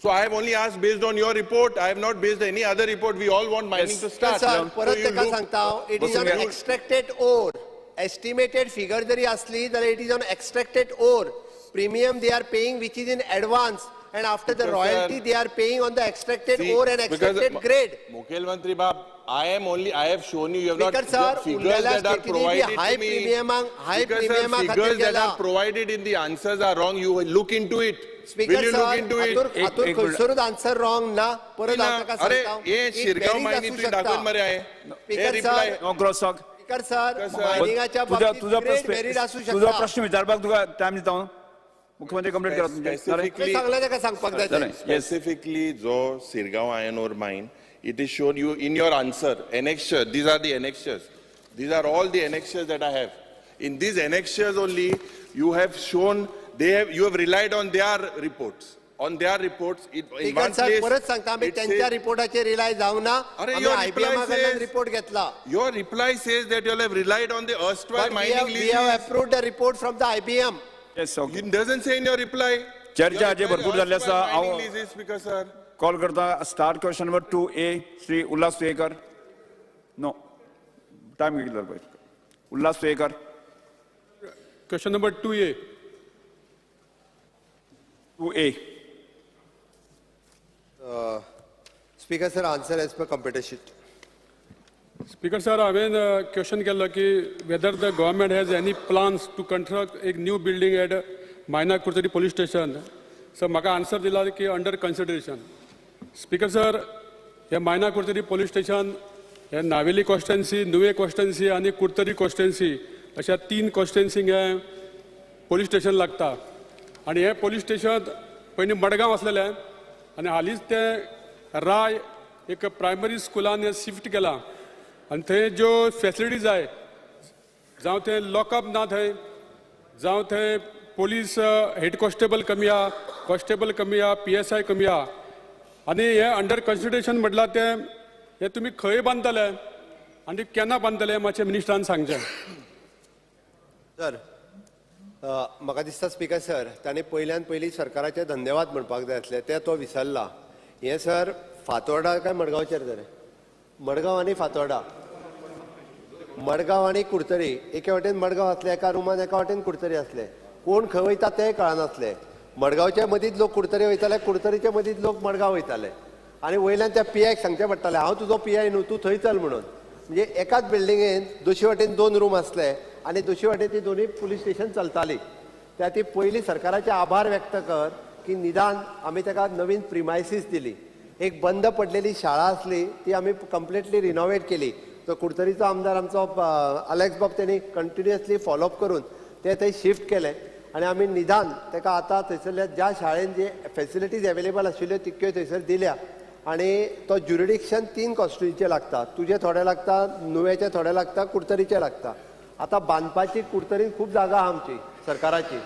So I have only asked based on your report. I have not based any other report. We all want mining to start. Sir, परत तेका सांगता, it is on extracted ore. Estimated figure जरी असली जाल्यार it is on extracted ore. Premium they are paying which is in advance. And after the royalty, they are paying on the extracted ore and extracted grade. Mukhyamantri Bab, I have shown you, you have not, sir, the figures that are provided high to me, premium, high premium, sir, figures that are provided in the answers are wrong. You look into it. Speaker Will you sir, look into it? हातूर खंयसरूच answer wrong ना, परत हांव ताका अरे हे शिरगांव मायनी तुवें दाखोवन मरे हांवें. Speaker sir, no cross talk. Speaker sir, मायनिंगाच्या बाबतीत ग्रेड व्हेरीड आसूं शकता. तुजो प्रश्न विचारपाक तुका टायम दिता हांव. मुख्यमंत्री कंप्लीट करा. स्पेसिफिकली जो Shirgaon iron ore mine, it is shown you in your answer annexure. These are the annexures, these are all the annexures that I have. In these annexures only you have shown, they have, you have relied on their reports. On their reports, in one sir place परत सांगता आमी it त्यांच्या says- रिपोर्टाचेर रिलाय जावना अरे, आमी your आयबीएमा reply कडल्यान says- report घेतला. Your reply says that you have relied on the erstwhile But we mining have, we have leases. approved the report from the IBM. Yes okay. It doesn't say in your reply. चर्चा Your हाचेर reply, भरपूर जाल्ली आसा. erstwhile mining हांव leases, Speaker sir. Call करता star question number 2A Shri Ulhas Tuyenkar. No time घेतला पळय. Ulhas Tuyenkar. Question number 2A. 2A. Speaker sir, answer as per computer sheet. Speaker sir, हांवें क्वेश्चन केल्लो की whether the government has any plans to construct एक new building at Maina Curtorim police station. Sir म्हाका आन्सर दिला की अंडर कन्सिडरेशन. स्पीकर सर, हे मायना कुर्तरी पोलीस स्टेशन हे नावेली कॉन्स्टिट्युएन्सी, नुवें कॉन्स्टिट्युएन्सी आनी कुर्तरी कॉन्स्टिट्युएन्सी अशा 3 कॉन्स्टिट्युएन्सींक हें पोलीस स्टेशन लागता. आनी हें पोलीस स्टेशन पयलीं मडगांव आसलेलें आनी हालींच तें राय एक प्रायमरी स्कुलान हें शिफ्ट केलां. आनी थंय ज्यो फॅसिलिटी जाय, जावं थंय लॉकअप ना थंय, जावं थंय पोलीस हेड कॉन्स्टेबल कमी आहा, कॉन्स्टेबल कमी आहा, PSI कमी आहा. आनी हें अंडर कन्सिडरेशन म्हटलां तें हें तुमी खंय बांदतले आनी केन्ना बांदतले मातशें मिनिस्टरान सांगचें. सर, म्हाका दिसता स्पीकर सर, ताणें पयल्यान पयलीं सरकाराचे धन्यवाद म्हणपाक जाय आसले, ते तो विसरला. हें सर फातोर्डा काय मडगांवचेर जालें? मडगांव आनी फातोर्डा, मडगांव आनी कुर्तरी, एके वाटेन मडगांव आसले एका रुमान, एका वाटेन कुर्तरी आसले. कोण खंय वयता तें कळनासलें. मडगांवच्या मदींच लोक कुर्तरी वयताले, कुर्तरीच्या मदींच लोक मडगांव वयताले. आनी वयल्यान त्या PI क सांगचें पडटालें, हांव तुजो PI न्हू, तूं थंय चल म्हणून. म्हणजे एकाच बिल्डिंगेन दोशी वाटेन 2 रूम आसले आनी दोशी वाटेन ती दोनूय पुलीस स्टेशन चलताली. त्या ती पयलीं सरकाराचे आभार व्यक्त कर की निदान आमी ताका नवीन प्रिमायसीस दिली. एक बंद पडलेली शाळा आसली ती आमी कंप्लिटली रिनोवेट केली. तो कुर्तरीचो आमदार आमचो अलेक्स बाब तेणी कंटिन्युअसली फॉलोअप करून ते थंय शिफ्ट केले आनी आमी निदान ताका आतां थंयसरल्या ज्या शाळेन जे फॅसिलिटीज एवेलेबल आशिल्ल्यो तितक्यो थंयसर दिल्या. आनी तो ज्युरिडिक्शन 3 कॉन्स्टिट्युएन्सीचे लागता, तुजे थोडे लागता, नुवेचे थोडे लागता, कुर्तरीचे लागता. आतां बांदपाची कुर्तरीन खूब जागा आहा आमची सरकाराची,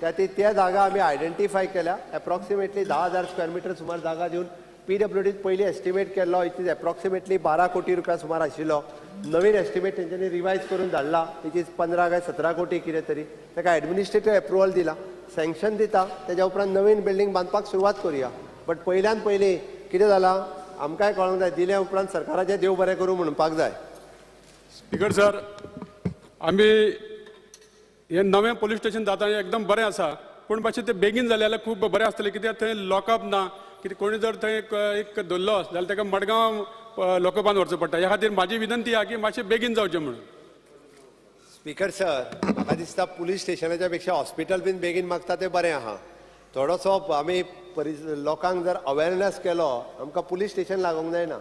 त्या ती त्या जागा आमी आयडेंटिफाय केल्या. एप्रॉक्सिमेटली 10,000 स्क्वेअर मिटर सुमार जागा दिवन PWD पयलीं एस्टिमेट केल्लो, it is approximately 12 कोटी रुपया सुमार आशिल्लो. नवीन एस्टिमेट तेंच्यांनी रिवायज करून धाडला, it is 15 काय 17 कोटी कितें तरी. ताका एडमिनिस्ट्रेटीव एप्रुवल दिला, सँक्शन दिता, तेज्या उपरांत नवीन बिल्डींग बांदपाक सुरवात करुया. बट पयल्यान पयलीं कितें जालां आमकांय कळोंक जाय, दिल्या उपरांत सरकाराचें देव बरें करूं म्हणपाक जाय. स्पीकर सर, आमी हें नवें पोलीस स्टेशन जाता हें एकदम बरें आसा, पूण मातशें तें बेगीन जालें जाल्यार खूब बरें आसतलें. कित्याक थंय लॉकअप ना, कित्याक कोणी जर थंय एक धरलो जाल्यार ताका मडगांव लॉकअपान व्हरचो पडटा. ह्या खातीर म्हाजी विनंती आहा की मातशें बेगीन जावचें म्हणून. स्पीकर सर, म्हाका दिसता पुलीस स्टेशनाच्या पेक्षा हॉस्पिटल बीन बेगीन मागता तें बरें आहा. थोडोसो आमी लोकांक जर अवेरनेस केलो, आमकां पुलीस स्टेशन लागूंक जायना,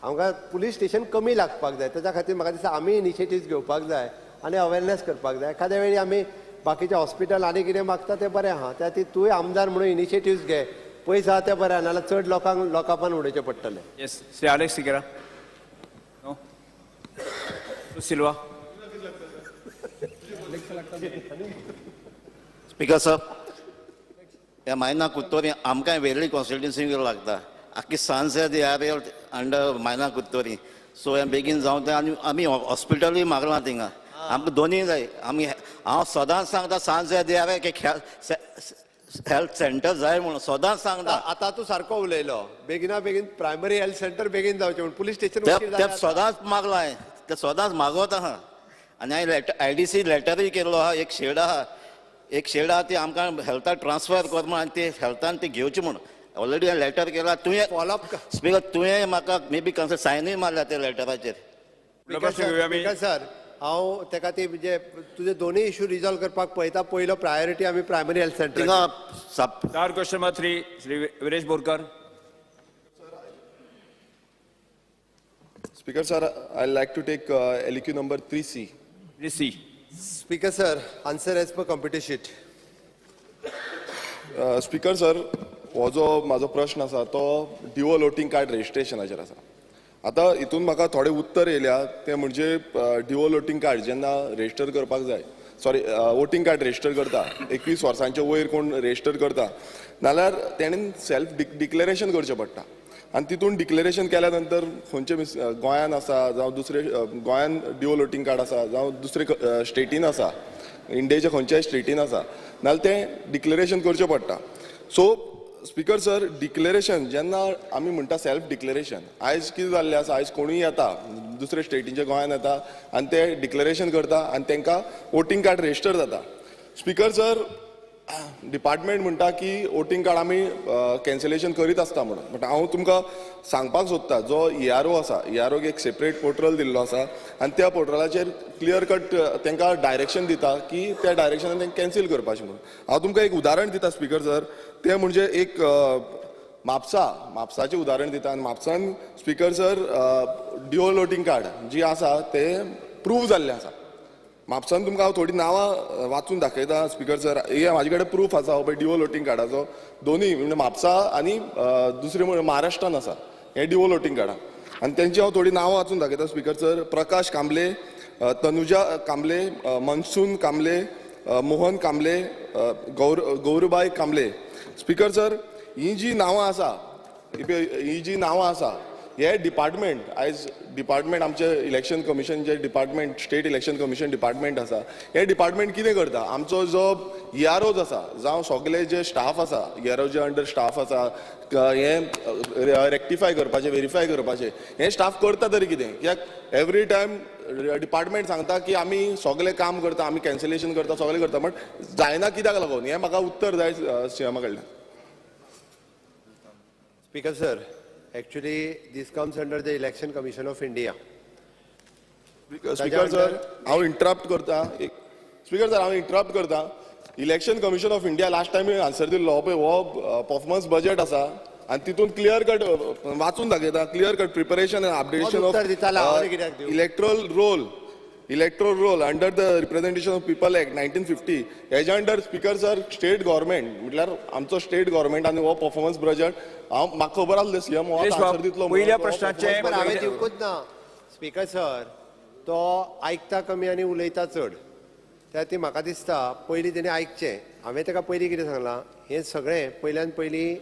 आमकां पुलीस स्टेशन कमी लागपाक जाय. तेच्या खातीर म्हाका दिसता आमी इनिशिएटीव्स घेवपाक जाय आनी अवेरनेस करपाक जाय. एखाद्या वेळी आमी बाकीचे हॉस्पिटल आनी कितें मागता तें बरें आहा, त्या खातीर तूंय आमदार म्हणून इनिशिएटिव्स घे, पयस आहा तें बरें आहा, नाजाल्यार चड लोकांक लॉकअपान उडोवचें पडटलें. Yes Shri Alex Sequeira. No Silva. Speaker sir, ह्या मायना कुर्तोरी आमकांय वेर्ली कॉन्स्टिट्युएन्सी लागता. आख्खी सांज area under Maina Curtorim. So हें बेगीन जावं तें. आनी आमी हॉस्पिटलूय मागलां थिंगा, आमकां दोनूय जाय. आमी हांव सदांच सांगता सांज area एक हेल्थ सेंटर जाय म्हणून सदांच सांगता. आतां तूं सारको उलयलो, बेगिना बेगीन प्रायमरी हेल्थ सेंटर बेगीन जावचें म्हूण पुलीस स्टेशन तें सदांच मागलां हांवें, तें सदांच मागवत आहा. आनी हांवें लेटर IDC लेटरूय केल्लो आहा. एक शेड आहा, एक शेड आहा ती आमकां हेल्थाक ट्रान्सफर कर म्हूण आनी ती हेल्थान ती घेवची म्हूण ऑलरेडी हांवें लेटर केला. तुवें फॉलोअप स्पीकर, तुवें म्हाका मे बी कन्सल्ट सायनूय मारल्या त्या लेटराचेर. स्पीकर सर, हांव ताका ती म्हणजे तुजे दोनूय इशू रिजॉल्व करपाक पळयता. पयलो प्रायोरिटी आमी प्रायमरी हेल्थ सेंटर. थिंगा star question number 3 Shri Viresh Borkar. Speaker sir, I like to take LQ number 3C. 3C. Speaker sir, answer as per computer sheet. Speaker sir, हो जो म्हाजो प्रश्न आसा तो ड्युअल वोटींग कार्ड रजिस्ट्रेशनाचेर आसा. आतां हितून म्हाका थोडे उत्तर येयल्या ते म्हणजे ड्युअल वोटींग कार्ड जेन्ना रजिस्टर करपाक जाय सॉरी वोटींग कार्ड रेजिस्टर करता, 21 वर्सांचे वयर कोण रेजिस्टर करता नाल्यार तेणेन सेल्फ डिक्लेरेशन करचें पडटा आनी तितून डिक्लेरेशन केल्या नंतर खंयचे गोंयान आसा जावं दुसरे गोंयान ड्युअल वोटींग कार्ड आसा जावं दुसरे स्टेटीन आसा, इंडियेच्या खंयच्याय स्टेटीन आसा नाल्यार तें डिक्लेरेशन करचें पडटा. सो स्पीकर सर, डिक्लेरेशन जेन्ना आमी म्हणटा सेल्फ डिक्लेरेशन, आयज कितें जाल्लें आसा, आयज कोणूय येता दुसरे स्टेटीचे गोंयान येता आनी ते डिक्लेरेशन करता आनी तांकां वोटींग कार्ड रेजिस्टर जाता. स्पीकर सर, डिपार्टमेंट म्हणटा की वोटींग कार्ड आमी कॅन्सलेशन करीत आसता म्हणून, बट हांव तुमकां सांगपाक सोदता जो ERO आसा, ERO एक सेपरेट पोर्टल दिल्लो आसा आनी त्या पोर्टलाचेर क्लियर कट तांकां डायरेक्शन दिता की त्या डायरेक्शनान तांकां कॅन्सील करपाचें म्हणून. हांव तुमकां एक उदाहरण दिता स्पीकर सर, तें म्हणजे एक म्हापसा, म्हापसाचें उदाहरण दिता आनी म्हापसान speaker sir dual voting card जी आसा तें प्रूव जाल्लें आसा. म्हापसान तुमकां हांव थोडीं नांवां वाचून दाखयता स्पीकर सर, हे म्हाजे कडेन प्रूफ आसा हो पळय ड्युअल वोटींग कार्डाचो, दोनूय म्हणजे म्हापसा आनी दुसरें म्हणजे महाराष्ट्रान आसा हे ड्युअल वोटींग कार्डां आनी तेंची हांव थोडीं नांवां वाचून दाखयता speaker sir. Prakash Kamble, Tanuja Kamble, Mansoon Kamble, Mohan Kamble, Gaurubai Kamble. Speaker sir, ही जी नांवां आसा, ही जी नांवां आसा हे डिपार्टमेंट आयज डिपार्टमेंट आमचे इलेक्शन कमिशन जे department state election commission department आसा, हे डिपार्टमेंट कितें करता, आमचो जो EROs आसा जावं सगळे जे स्टाफ आसा, ERO जे अंडर स्टाफ आसा हे रेक्टिफाय करपाचें, वेरीफाय करपाचें हे स्टाफ करता तरी कितें, कित्याक एवरी टायम डिपार्टमेंट सांगता की आमी सगळें काम करता, आमी कॅन्सलेशन करता, सगळें करता, बट जायना कित्याक लागून, हें म्हाका उत्तर जाय सीएमा कडल्यान. Speaker sir, actually this comes under the Election Commission of India. Speaker sir, हांव इंटरप्ट करता. स्पीकर सर, हांव इंटरप्ट करता. Election Commission of India last time answer दिल्लो पळय हो परफॉर्मन्स बजेट आसा आनी तितून क्लियर कट वाचून दाखयता, clear cut preparation and updation of electoral roll, electoral roll under the Representation of People Act 1950 हेज्या under speaker sir state government म्हटल्यार आमचो स्टेट गव्हर्मेंट आनी हो परफॉर्मन्स बजेट हांव म्हाका खबर आसलें सीएम हो आन्सर दितलो. पयल्या प्रश्नाचें हांवें दिवकूच ना स्पीकर सर, तो आयकता कमी आनी उलयता चड, त्या ती म्हाका दिसता पयलीं तेणें आयकचें. हांवें ताका पयलीं कितें सांगलां, हें सगळें पयल्यान पयलीं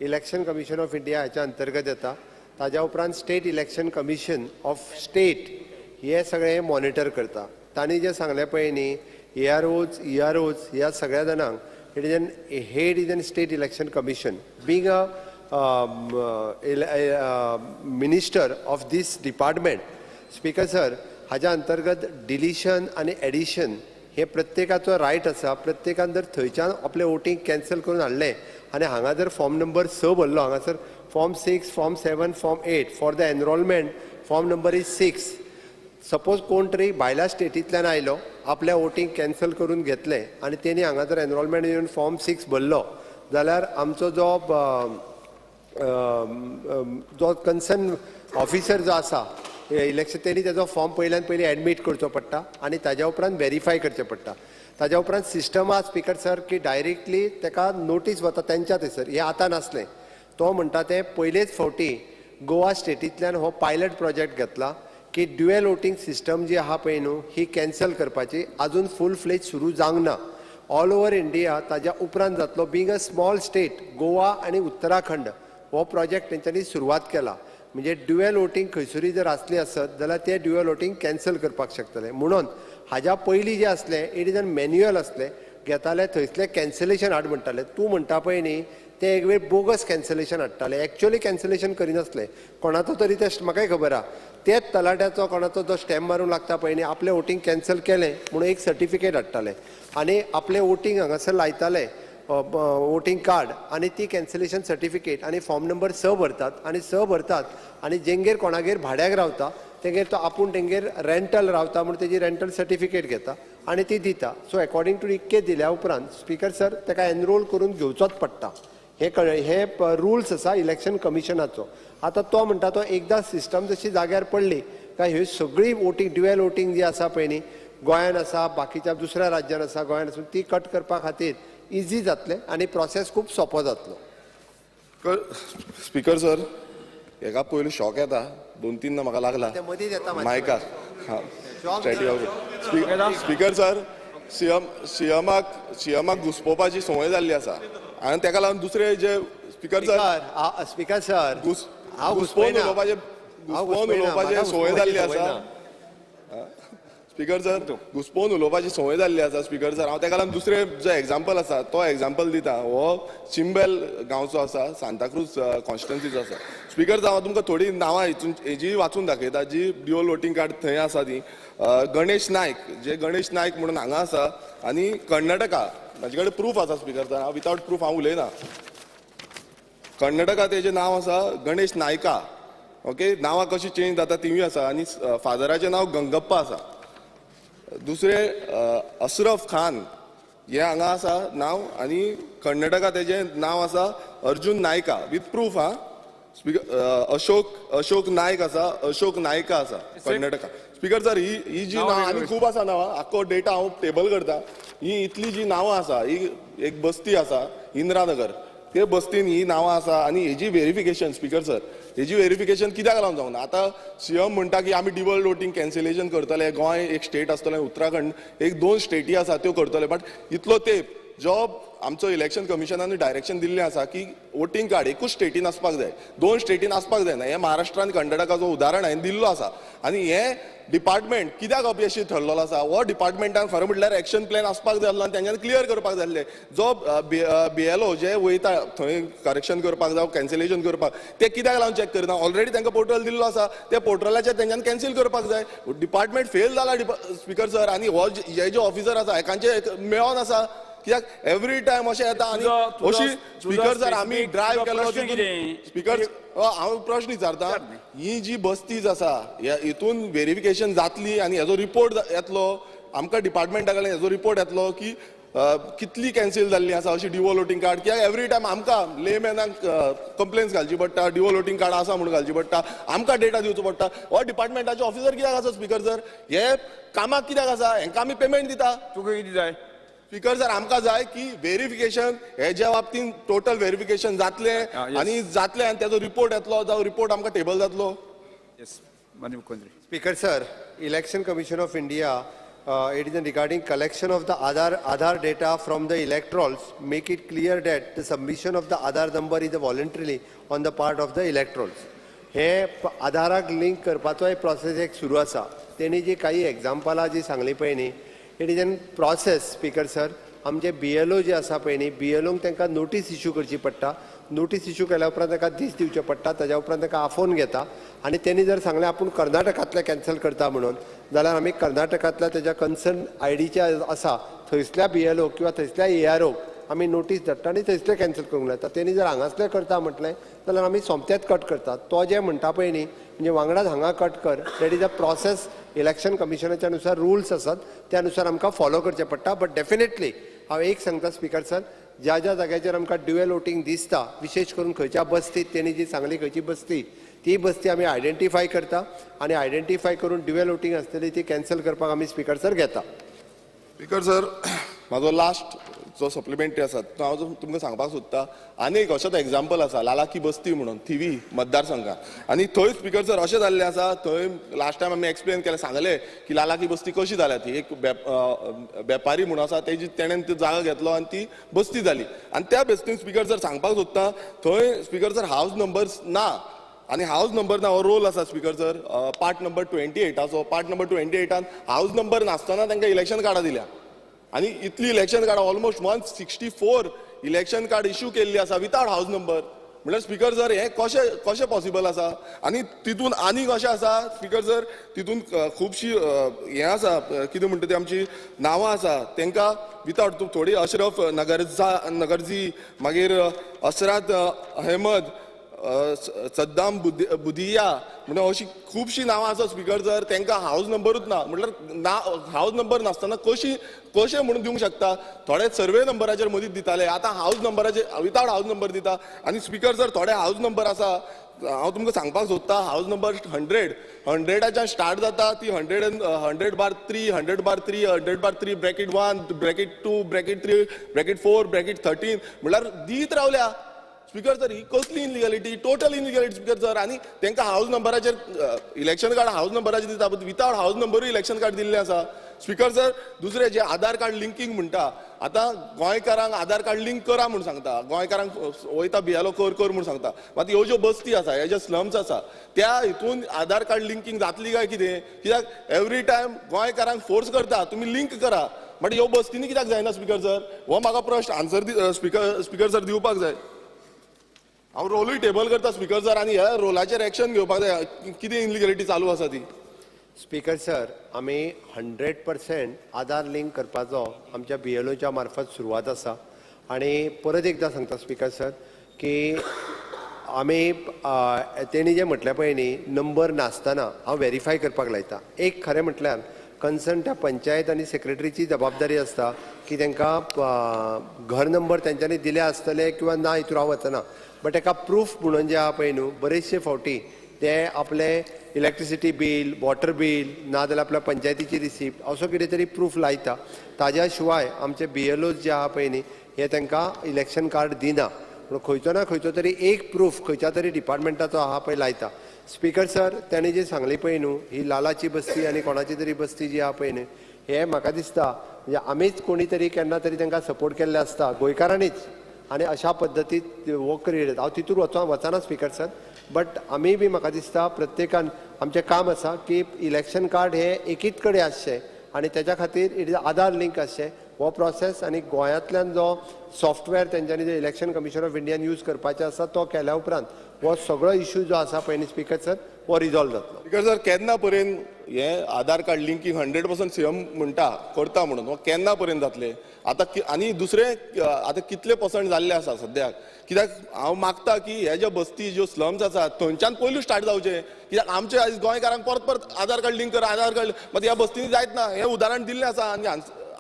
इलेक्शन कमिशन ऑफ इंडिया हाच्या अंतर्गत येता, ताज्या उपरांत state election commission of state हे सगळें मॉनिटर करता. तांणी जें सांगलें पळय न्ही EROs EROs ह्या सगळ्या जाणांक it is an head is an state election commission being a minister of this department. Speaker sir, हाज्या अंतर्गत डिलिशन आनी एडिशन हे प्रत्येकाचो रायट आसा. प्रत्येकान जर थंयच्यान आपलें वोटींग कॅन्सल करून हाडलें आनी हांगा जर फॉर्म नंबर 6 भरलो, हांगासर form 6, form 7, form 8 for the enrolment form number is 6. Suppose कोण तरी भायल्या स्टेटींतल्यान आयलो, आपल्या वोटींग कॅन्सल करून घेतलें आनी तेणी हांगा जर एनरोलमेंट येवन फॉर्म 6 भरलो जाल्यार आमचो जो जो कन्सर्न ऑफिसर जो आसा इलेक्शन तेणी तेजो फॉर्म पयल्यान पयलीं एडमीट करचो पडटा आनी ताज्या उपरांत वेरीफाय करचें पडटा. ताज्या उपरांत सिस्टम आसा स्पीकर सर की डायरेक्टली ताका नोटीस वता तेंच्या थंयसर. हें आतां नासलें, तो म्हणटा तें पयलेच फावटी गोवा स्टेटींतल्यान हो पायलट प्रोजेक्ट घेतला की ड्युएल वोटींग सिस्टम जी आहा पळय न्हू ही कॅन्सल करपाची, आजून फूल फ्लेज सुरू जावंक ना. ऑल ओवर इंडिया ताज्या उपरांत जातलो. Being a small state Goa आनी उत्तराखंड हो प्रोजेक्ट तेंच्यांनी सुरवात केला. म्हणजे ड्युएल वोटींग खंयसरूय जर आसली आसत जाल्यार ते ड्युएल वोटींग कॅन्सल करपाक शकतले. म्हणून हाज्या पयलीं जें आसलें it is an manual आसलें, घेताले थंयसलें कॅन्सलेशन हाड म्हणटाले. तूं म्हणटा पळय न्ही ते एक वेळ बोगस कॅन्सलेशन हाडटाले, एक्चुअली कॅन्सलेशन करिनासले. कोणाचो तरी ते म्हाकाय खबर आहा, तेच तलाट्याचो कोणाचो जो स्टॅम्प मारूंक लागता पळय न्ही, आपलें वोटींग कॅन्सल केलें म्हणून एक सर्टिफिकेट हाडटाले आनी आपलें वोटींग हांगासर लायताले वोटींग कार्ड आनी ती कॅन्सलेशन सर्टिफिकेट आनी फॉर्म नंबर 6 भरतात आनी 6 भरतात आनी जेंगेर कोणागेर भाड्याक रावता तेंगेर तो आपूण तेंगेर रेंटल रावता म्हूण तेजी रेंटल सर्टिफिकेट घेता आनी ती दिता. सो अकॉर्डिंग टू इतकें दिल्या उपरांत स्पीकर सर ताका एनरोल करून घेवचोच पडटा. हे हे रुल्स आसा इलेक्शन कमिशनाचो. आतां तो म्हणटा तो एकदां सिस्टम जशी जाग्यार पडली काय ह्यो सगळी वोटींग ड्युएल वोटींग जी आसा पळय न्ही गोंयान आसा, बाकीच्या दुसऱ्या राज्यान आसा, गोंयान आसून ती कट करपा खातीर इजी जातलें आनी प्रोसेस खूब सोंपो जातलो. स्पीकर सर, हेका पयलू शॉक येता, 2-3 म्हाका लागला मायकार. Speaker sir, सीएमाक घुसपोवपाची संवय जाल्ली आसा आनी ताका लागून दुसरे जे स्पीकर सर, स्पीकर सर, घुसपोवन उलोवपाचे, घुसपोवन उलोवपाची संवय जाल्ली आसा स्पीकर सर, घुसपोवन उलोवपाची संवय जाल्ली आसा स्पीकर सर. हांव ताका लागून दुसरे जे एग्जाम्पल आसा तो एग्जाम्पल दिता. हो चिंबेल गांवचो आसा, सांताक्रूज कॉन्स्टिट्युन्सीचो आसा स्पीकर सर. हांव तुमकां थोडीं नांवां हितून हेजी वाचून दाखयता जी ड्युअल वोटींग कार्ड थंय आसा ती. गणेश नायक, जे गणेश नायक म्हणून हांगा आसा आनी कर्नाटका, म्हाजे कडेन प्रूफ आसा स्पीकर सर, हांव वितावट प्रूफ हांव उलयना. कर्नाटका तेजें नांव आसा गणेश नायका, ओके. नांवां कशी चेंज जाता तिवूय आसा आनी फादराचें नांव गंगप्पा आसा. दुसरें अशरफ खान हे हांगा आसा नांव आनी कर्नाटका तेजें नांव आसा अर्जुन नायका विथ प्रूफ. हा स्पीकर, अशोक नायक आसा, अशोक नायका आसा कर्नाटका. स्पीकर सर, ही जी नांवां आनी खूब आसा नांवां, आख्खो डेटा हांव टेबल करता. ही इतली जी नांवां आसा, ही एक बस्ती आसा इंदिरानगर, ते बस्तीन ही नांवां आसा आनी हेजी वेरिफिकेशन स्पीकर सर, हेजी वेरिफिकेशन कित्याक लागून जावना? आतां सीएम म्हणटा की आमी ड्युअल वोटींग कॅन्सलेशन करतले, गोंय एक स्टेट आसतलें, उत्तराखंड एक 2 स्टेटी आसा त्यो करतले. बट इतलो तेंप जो आमचो इलेक्शन कमिशनान डायरेक्शन दिल्लें आसा की वोटींग कार्ड एकूच स्टेटीन आसपाक जाय, 2 स्टेटीन आसपाक जायना. हें महाराष्ट्रान कर्नाटकाचो उदाहरण हांवें दिल्लो आसा आनी हें डिपार्टमेंट कित्याक अपयशी ठरलेलो आसा? हो डिपार्टमेंटान खरें म्हटल्यार एक्शन प्लॅन आसपाक जाय आसलो आनी तेंच्यांनी क्लियर करपाक जाय आसलें. जो बीएलओ जे वयता थंय करेक्शन करपाक जावं कॅन्सलेशन करपाक, ते कित्याक लागून चॅक करना? ऑलरेडी तांकां पोर्टल दिल्लो आसा, त्या पोर्टलाचेर तेंच्यांनी कॅन्सील करपाक जाय. डिपार्टमेंट फेल जाला स्पीकर सर. आनी हो हे जे ऑफिसर आसा हेकांचे मेळोन आसा कित्याक एवरी टायम अशें येता आनी अशी स्पीकर सर आमी ड्रायव्ह केलो. स्पीकर हांव प्रश्न विचारता, ही जी बस्तीज आसा हितून वेरिफिकेशन जातली आनी हेजो रिपोर्ट येतलो आमकां डिपार्टमेंटा कडल्यान, हेजो रिपोर्ट येतलो की कितली कॅन्सील जाल्ली आसा अशी ड्युअल वोटींग कार्ड. कित्याक एवरी टायम आमकां लेमॅनाक कंप्लेन्स घालची पडटा, ड्युअल वोटींग कार्ड आसा म्हणून घालची पडटा, आमकां डेटा दिवचो पडटा. हो डिपार्टमेंटाचे ऑफिसर कित्याक आसा स्पीकर सर? हे कामाक कित्याक आसा? हेंकां आमी पेमेंट दिता. तुका कितें जाय स्पीकर सर? आमकां जाय की वेरिफिकेशन हेज्या बाबतीन टोटल वेरिफिकेशन जातलें आनी जातलें आनी तेजो रिपोर्ट येतलो, जावं रिपोर्ट आमकां टेबल जातलो. येस, माननीय मुख्यमंत्री. Speaker sir, Election Commission of India, it is regarding collection of the Aadhaar data from the electorals, make it clear that the submission of the Aadhaar number is voluntarily on the part of the electorals. हे आधाराक लिंक करपाचोय प्रोसेस एक सुरू आसा. तेणी जी काही एग्जाम्पलां जी सांगली पळय न्ही, it is an process speaker sir. आमचे बीएलओ जे आसा पळय न्ही, बीएलओंक तांकां नोटीस इश्यू करची पडटा. नोटीस इश्यू केल्या उपरांत ताका दीस दिवचे पडटा, ताज्या उपरांत ताका आफोवन घेता आनी तेणी जर सांगलें आपूण कर्नाटकांतलें कॅन्सल करता म्हणून, जाल्यार आमी कर्नाटकांतल्या तेज्या कन्सर्न आयडीचे आसा थंयसल्या बीएलओ किंवा थंयसल्या एआरओक आमी नोटीस धाडटा आनी थंयसले कॅन्सल करूंक लायता. तेणी जर हांगासले करता म्हटलें जाल्यार आमी सोमतेच कट करता. तो जे म्हणटा पळय न्ही, म्हणजे वांगडाच हांगा कट कर, that is a process. Election कमिशनाच्या नुसार रुल्स आसात, त्या नुसार आमकां फॉलो करचें पडटा. बट डेफिनेटली हांव एक सांगता स्पीकर सर, ज्या ज्या जाग्याचेर आमकां ड्युअल वोटींग दिसता, विशेश करून खंयच्या बस्तीत तेणी जी सांगली खंयची बस्ती, ती बस्ती आमी आयडेंटिफाय करता आनी आयडेंटिफाय करून ड्युअल वोटींग आसतली ती कॅन्सल करपाक आमी स्पीकर सर घेता. स्पीकर सर, म्हाजो लास्ट जो सप्लिमेंटरी आसा तो हांव तुमकां सांगपाक सोदता. आनी एक अशेंच एग्जाम्पल आसा, लालाकी बस्ती म्हणून थिवी मतदारसंघात, आनी थंय स्पीकर सर अशें जाल्लें आसा, थंय लास्ट टायम आमी एक्सप्लेन केलें, सांगलें की लालाकी बस्ती कशी जाल्या ती, एक वेपारी म्हणून आसा तेजी तेणेन ती जागा घेतलो आनी ती बस्ती जाली. आनी त्या बस्तीन स्पीकर सर सांगपाक सोदता, थंय स्पीकर सर हावज नंबर ना आनी हावज नंबर ना हो रोल आसा स्पीकर सर, पार्ट नंबर 28आचो. पार्ट नंबर 28आन हावज नंबर नासतना तांकां इलेक्शन कार्डां दिल्या आनी इतली election card almost 164 election card issue केल्ली आसा वितावट हावज नंबर. म्हणल्यार स्पीकर सर हें कशें कशें पॉसिबल आसा? आनी तितून आनीक अशें आसा स्पीकर सर, तितून खुबशी हें आसा, कितें म्हणटा ती आमची नांवां आसा तांकां वितावट थोडी अशरफ नगरजी, मागीर असरात अहमद, सद्दाम बुदिया म्हणून अशी खुबशीं नांवां आसा स्पीकर सर, तांकां हावज नंबरूच ना. म्हटल्यार ना हावज नंबर नासतना कशी कशें म्हणून दिवंक शकता? थोडे सर्वे नंबराचेर मदींच दिताले, आतां हावज नंबराचेर वितावट हावज नंबर दिता. आनी स्पीकर सर थोडे हावज नंबर आसा, हांव तुमकां सांगपाक सोदता, हावज नंबर 100 100च्यान स्टार्ट जाता ती 100 100/3 100/3 100/3 bracket 1 bracket 2 bracket 3 bracket 4 bracket 13 म्हणल्यार दीत रावल्या. स्पीकर सर, ही कसली इनलिगॅलिटी? Total illegality, speaker sir. आनी तांकां हावज नंबराचेर इलेक्शन कार्ड हावज नंबराचेर दिता, बट वितावट हावज नंबरूय इलेक्शन कार्ड दिल्लें आसा. स्पीकर सर, दुसरें जे आधार कार्ड लिंकींग म्हणटा, आतां गोंयकारांक आधार कार्ड लिंक करा म्हूण सांगता, गोंयकारांक वयता बियालो कर कर म्हूण सांगता. मात ह्यो ज्यो बस्ती आसा, ह्यो ज्यो स्लम्स आसा, त्या हितून आधार कार्ड लिंकींग जातली काय कितें? कित्याक एवरी टायम गोंयकारांक फोर्स करता तुमी लिंक करा, बट ह्यो बस्तींनी कित्याक जायना स्पीकर सर? हो म्हाका प्रश्न आन्सर स्पीकर सर दिवपाक जाय. हांव रोलूय टेबल करता स्पीकर सर, आनी ह्या रोलाचेर एक्शन घेवपाक जाय. कितें इनलिगॅलिटी चालू आसा ती? स्पीकर सर, आमी 100% आधार लिंक करपाचो आमच्या बीएलओच्या मार्फत सुरवात आसा. आनी परत एकदां सांगता स्पीकर सर की आमी तेणी जें म्हटलें पळय न्ही, नंबर नासतना हांव वेरीफाय करपाक लायता. एक खरें म्हटल्यार कन्सर्न त्या पंचायत आनी सेक्रेटरीची जबाबदारी आसता की तांकां घर नंबर तेंच्यांनी दिले आसतले किंवा ना हितून हांव वचना, बट ताका प्रूफ म्हणून जे आहा पळय न्हू, बरेचशे फावटी ते आपले इलेक्ट्रिसिटी बील, वॉटर बील, ना जाल्यार आपल्या पंचायतीची रिसिप्ट असो कितें तरी प्रूफ लायता. ताज्या शिवाय आमचे बीएलओज जे आहा पळय न्ही, हे तांकां इलेक्शन कार्ड दिना, पूण खंयचो ना खंयचो तरी एक प्रूफ खंयच्या तरी डिपार्टमेंटाचो आहा पळय लायता. स्पीकर सर, तेणें जी सांगली पळय न्हू, ही लालाची बस्ती आनी कोणाची तरी बस्ती जी आहा पळय न्ही, हे म्हाका दिसता म्हणजे आमीच कोणी तरी केन्ना तरी तांकां सपोर्ट केल्ले आसता गोंयकारांनीच, आनी अशा पद्दतीत हो क्रिएट. हांव तितूर वचना स्पीकर सर, बट आमी बी म्हाका दिसता प्रत्येकान आमचें काम आसा की इलेक्शन कार्ड हे एकीच कडेन आसचें आनी तेच्या खातीर it is Aadhaar link आसचें हो प्रोसेस. आनी गोंयांतल्यान जो सॉफ्टवेअर तेंच्यांनी जो इलेक्शन कमिशन ऑफ इंडियान यूज करपाचें आसा तो केल्या उपरांत हो सगळो इशू जो आसा पळय न्ही स्पीकर सर, हो रिजॉल्व जातलो. स्पीकर सर, केन्ना पर्यंत हे आधार कार्ड लिंकींग 100% सीएम म्हणटा करता म्हणून, हो केन्ना पर्यंत जातले आतां? आनी दुसरें आतां कितले पर्संट जाल्ले आसा सद्याक? कित्याक हांव मागता की हे ज्यो बस्ती ज्यो स्लम्स आसा थंयच्यान पयलू स्टार्ट जावचें, कित्याक आमचे आयज गोंयकारांक परत परत आधार कार्ड लिंक करा, आधार कार्ड, मात ह्या बस्तींनी जायत ना. हें उदाहरण दिल्लें आसा आनी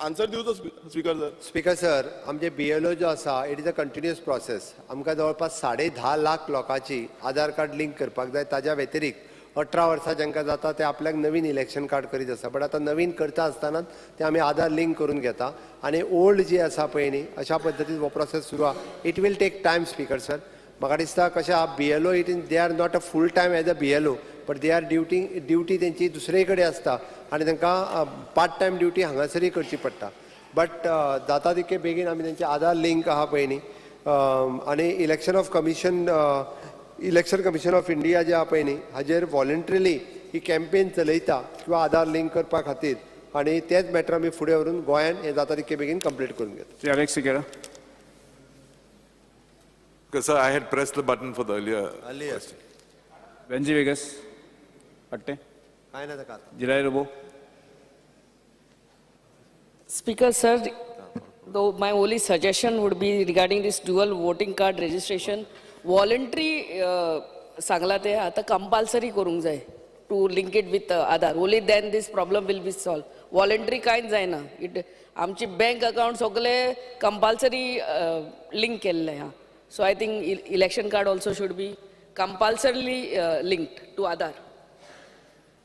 आन्सर दिवचो स्पीकर सर. स्पीकर सर, आमचे बीएलओ जो आसा it is a continuous process. आमकां जवळपास 10.5 लाख लोकांची आधार कार्ड लिंक करपाक जाय. ताज्या व्यतिरिक्त 18 वर्सां जांकां जाता ते आपल्याक नवीन इलेक्शन कार्ड करीत आसा, बट आतां नवीन करता आसतना ते आमी आधार लिंक करून घेता आनी ओल्ड जी आसा पळय न्ही, अशा पद्दतीन हो प्रोसेस सुरू आसा. It will take time speaker sir. म्हाका दिसता कशें आहा, BLO it is they are not a full time as a BLO, but they are duty तेंची दुसरे कडेन आसता आनी तांकां पार्ट टायम ड्युटी हांगासरूय करची पडटा. बट जाता तितके बेगीन आमी तेंचे आधार लिंक आहा पळय न्ही, आनी election commission of India जे आहा पळय न्ही, हाजेर वॉलंटरीली ही कॅम्पेन चलयता किंवा आधार लिंक करपा खातीर, आनी तेच मॅटर आमी फुडें व्हरून गोंयान हें जाता तितके बेगीन कंप्लीट करून घेता. Shri Alex Sequeira. Sir, I had pressed the button for the earlier question. Venzy Viegas. Patte. काय ना ताका. July Lobo. Speaker sir, though my only suggestion would be regarding this dual voting card registration, voluntary सांगला ते आता कंपल्सरी करूंक जाय to link it with Aadhaar. Only then this problem will be solve. Voluntary कांयच जायना. It आमची बँक अकाउंट सगळे कंपल्सरी लिंक केल्ले आहा. So I think election card also should be compulsorily linked to Aadhaar.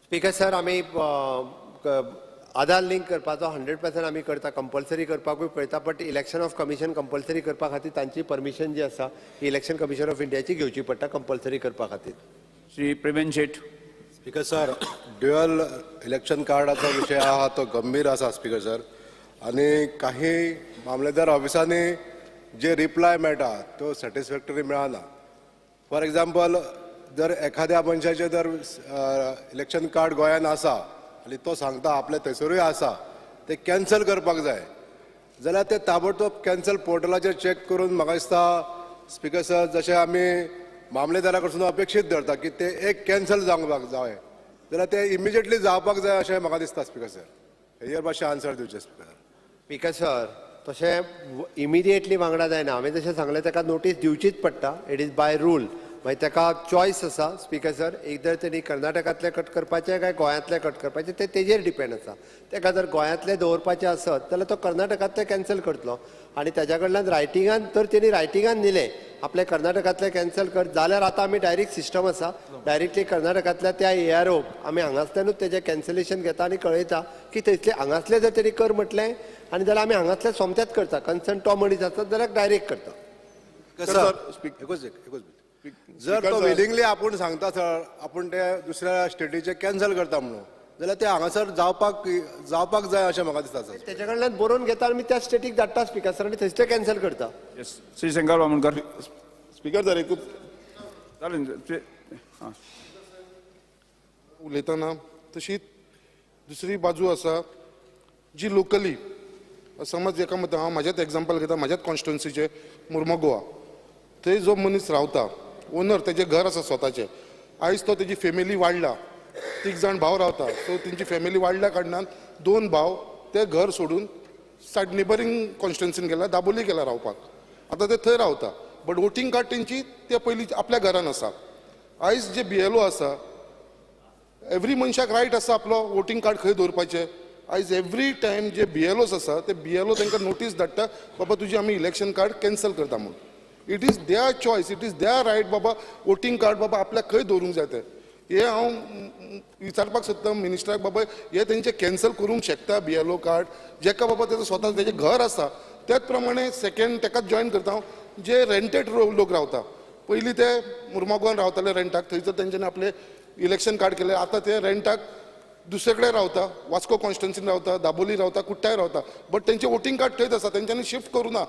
Speaker sir, आमी आधार लिंक करपाचो 100% आमी करता, कंपल्सरी करपाकूय पळयता, but election of commission compulsory करपा खातीर तांची परमिशन जी आसा इलेक्शन कमिशन ऑफ इंडियाची घेवची पडटा कंपल्सरी करपा खातीर. Shri Preben Shet. Speaker sir, dual election कार्डाचो विशय आहा तो गंभीर आसा स्पीकर सर, आनी काही मामलेदार ऑफिसांनी जे रिप्लाय मेळटा तो सॅटिस्फॅक्टरी मेळना. फॉर एग्जाम्पल, जर एखाद्या मनशाचें जर इलेक्शन कार्ड गोंयान आसा आनी तो सांगता आपले थंयसरूय आसा, ते कॅन्सल करपाक जाय जाल्यार ते ताबडतोब कॅन्सल पोर्टलाचेर चॅक करून म्हाका दिसता स्पीकर सर, जशें आमी मामलेदारा कडसून अपेक्षीत धरता की ते एक कॅन्सल जावपाक जाय जाल्यार ते इमिजिएटली जावपाक जाय अशें म्हाका दिसता स्पीकर सर. हेजेर मातशें आन्सर दिवचें स्पीकर सर. स्पीकर सर, तशें इमिडिएटली वांगडा जायना. हांवें जशें सांगलें ताका नोटीस दिवचीच पडटा, it is by rule. मागीर ताका चॉयस आसा स्पीकर सर, एक जर तेणी कर्नाटकांतलें कट करपाचें काय गोंयांतलें कट करपाचें तें तेजेर डिपेंड आसा. ताका जर गोंयांतलें दवरपाचें आसत जाल्यार तो कर्नाटकांतलें कॅन्सल करतलो आनी ताज्या कडल्यान रायटिंगान तर तेणी रायटिंगान दिलें आपलें कर्नाटकांतलें कॅन्सल कर जाल्यार आतां आमी डायरेक्ट सिस्टम आसा, डायरेक्टली कर्नाटकांतल्या त्या एआरओक आमी हांगासल्यानूच तेजें कॅन्सलेशन घेता आनी कळयता की थंयसले हांगासले जर तेणी कर म्हटलें आनी जाल्यार आमी हांगासले सोमतेच करता. कन्सर्न तो मनीस आसत जाल्यार डायरेक्ट करता. एकूच एकूच जर तो विलिंगली आपूण सांगता सर आपूण ते दुसऱ्या स्टेटीचे कॅन्सल करता म्हणून जाल्यार ते हांगासर जावपाक जावपाक जाय अशें म्हाका दिसता सर. तेच्या कडल्यान बरोवन घेता आनी त्या स्टेटीक धाडटा स्पीकर सर आनी थंयच ते कॅन्सल करता. श्री शंकर बामणकर. स्पीकर सर एकूच चालेल. उलयतना तशीच दुसरी बाजू आसा जी लोकली समज एका मत हांव म्हाजेच एग्जाम्पल घेता म्हाज्याच कॉन्स्टिट्युन्सीचे मुर्मो गोवा थंय जो मनीस रावता ओनर तेजें घर आसा स्वताचें आयज तो तेजी फॅमिली वाडला 3 जाण भाव रावता सो तेंची फॅमिली वाडल्या कारणान 2 भाव ते घर सोडून सायड नेबरींग कॉन्स्टिट्युन्सीन गेला दाबोली गेला रावपाक आतां ते थंय रावता बट वोटींग कार्ड तेंची ते पयलीं आपल्या घरान आसा. आयज जे BLO आसा एवरी मनशाक रायट आसा आपलो वोटींग कार्ड खंय दवरपाचें. आयज एवरी टायम जे BLOs आसा ते BLO तांकां नोटीस धाडटा बाबा तुजी आमी इलेक्शन कार्ड कॅन्सल करता म्हणून. It is their choice, it is their right बाबा वोटींग कार्ड बाबा आपल्याक खंय दवरूंक जाय तें. हें हांव विचारपाक सोदता मिनिस्टराक बाबा हे तेंचे कॅन्सल करूंक शकता BLO card जेका बाबा तेजो स्वता तेजें घर आसा. त्याच प्रमाणे सेकेंड तेकाच जॉयन करता हांव जे रेंटेड लोक रावता पयलीं ते मुर्मोगांवान रावताले रेंटाक थंयसर तेंच्यांनी आपलें इलेक्शन कार्ड केलें आतां ते रेंटाक दुसरे कडेन रावता वास्को कॉन्स्टिट्युन्सीन रावता दाबोली रावता कुट्टाय रावता बट तेंचें वोटींग कार्ड थंयच आसा तेंच्यांनी शिफ्ट करूं ना.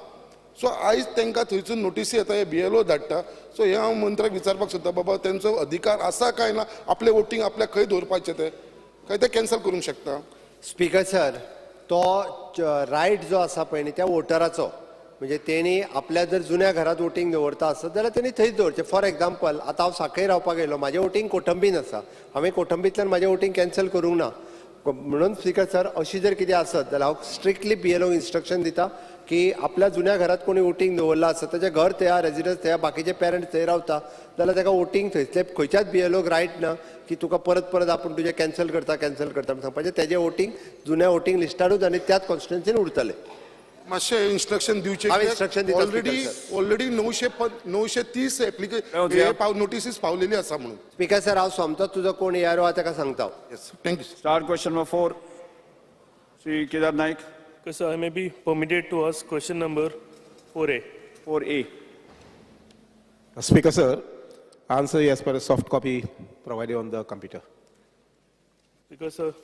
सो आयज तांकां थंयसून नोटीसी येता हे BLO धाडटा. सो हें हांव मंत्र्याक विचारपाक सोदता बाबा तेंचो अधिकार आसा काय ना आपलें वोटींग आपल्याक खंय दवरपाचें तें काय ते कॅन्सल करूंक शकता. स्पीकर सर तो रायट जो आसा पळय न्ही त्या वोटराचो म्हणजे तेणी आपल्या जर जुन्या घरात वोटींग दवरता आसत जाल्यार तेणी थंयच दवरचें. फॉर एग्जाम्पल आतां हांव साखळी रावपाक येयलो म्हाजें वोटींग कोठंबीन आसा हांवें कोठंबींतल्यान म्हाजें वोटींग कॅन्सल करूंक ना म्हणून स्पीकर सर अशी जर कितें आसत जाल्यार हांव स्ट्रिक्टली BLO instruction दिता की आपल्या जुन्या घरात कोणी वोटींग दवरलां आसत ताचें घर थंय आहा रेजिडन्स थंय आहा बाकीचे पेरंट्स थंय रावता जाल्यार ताका वोटींग थंयसले खंयच्याच BLOक रायट ना की तुका परत परत आपूण तुजें कॅन्सल करता कॅन्सल करता म्हूण सांगपाचें. तेजें वोटींग जुन्या वोटींग लिस्टारूच आनी त्याच कॉन्स्टिट्युन्सीन उरतलें. मातशें इन्स्ट्रक्शन दिवचें. Instruction already already 930 application notices पावलेली आसा म्हणून. स्पीकर सर हांव सोमतो तुजो कोण ARO आहा ताका सांगता. Thank you. Start question number 4 Shri Kedar Naik. Sir, I may be permitted to ask question number 4A. 4A. Speaker sir, answer as per soft copy provided on the computer. Speaker sir,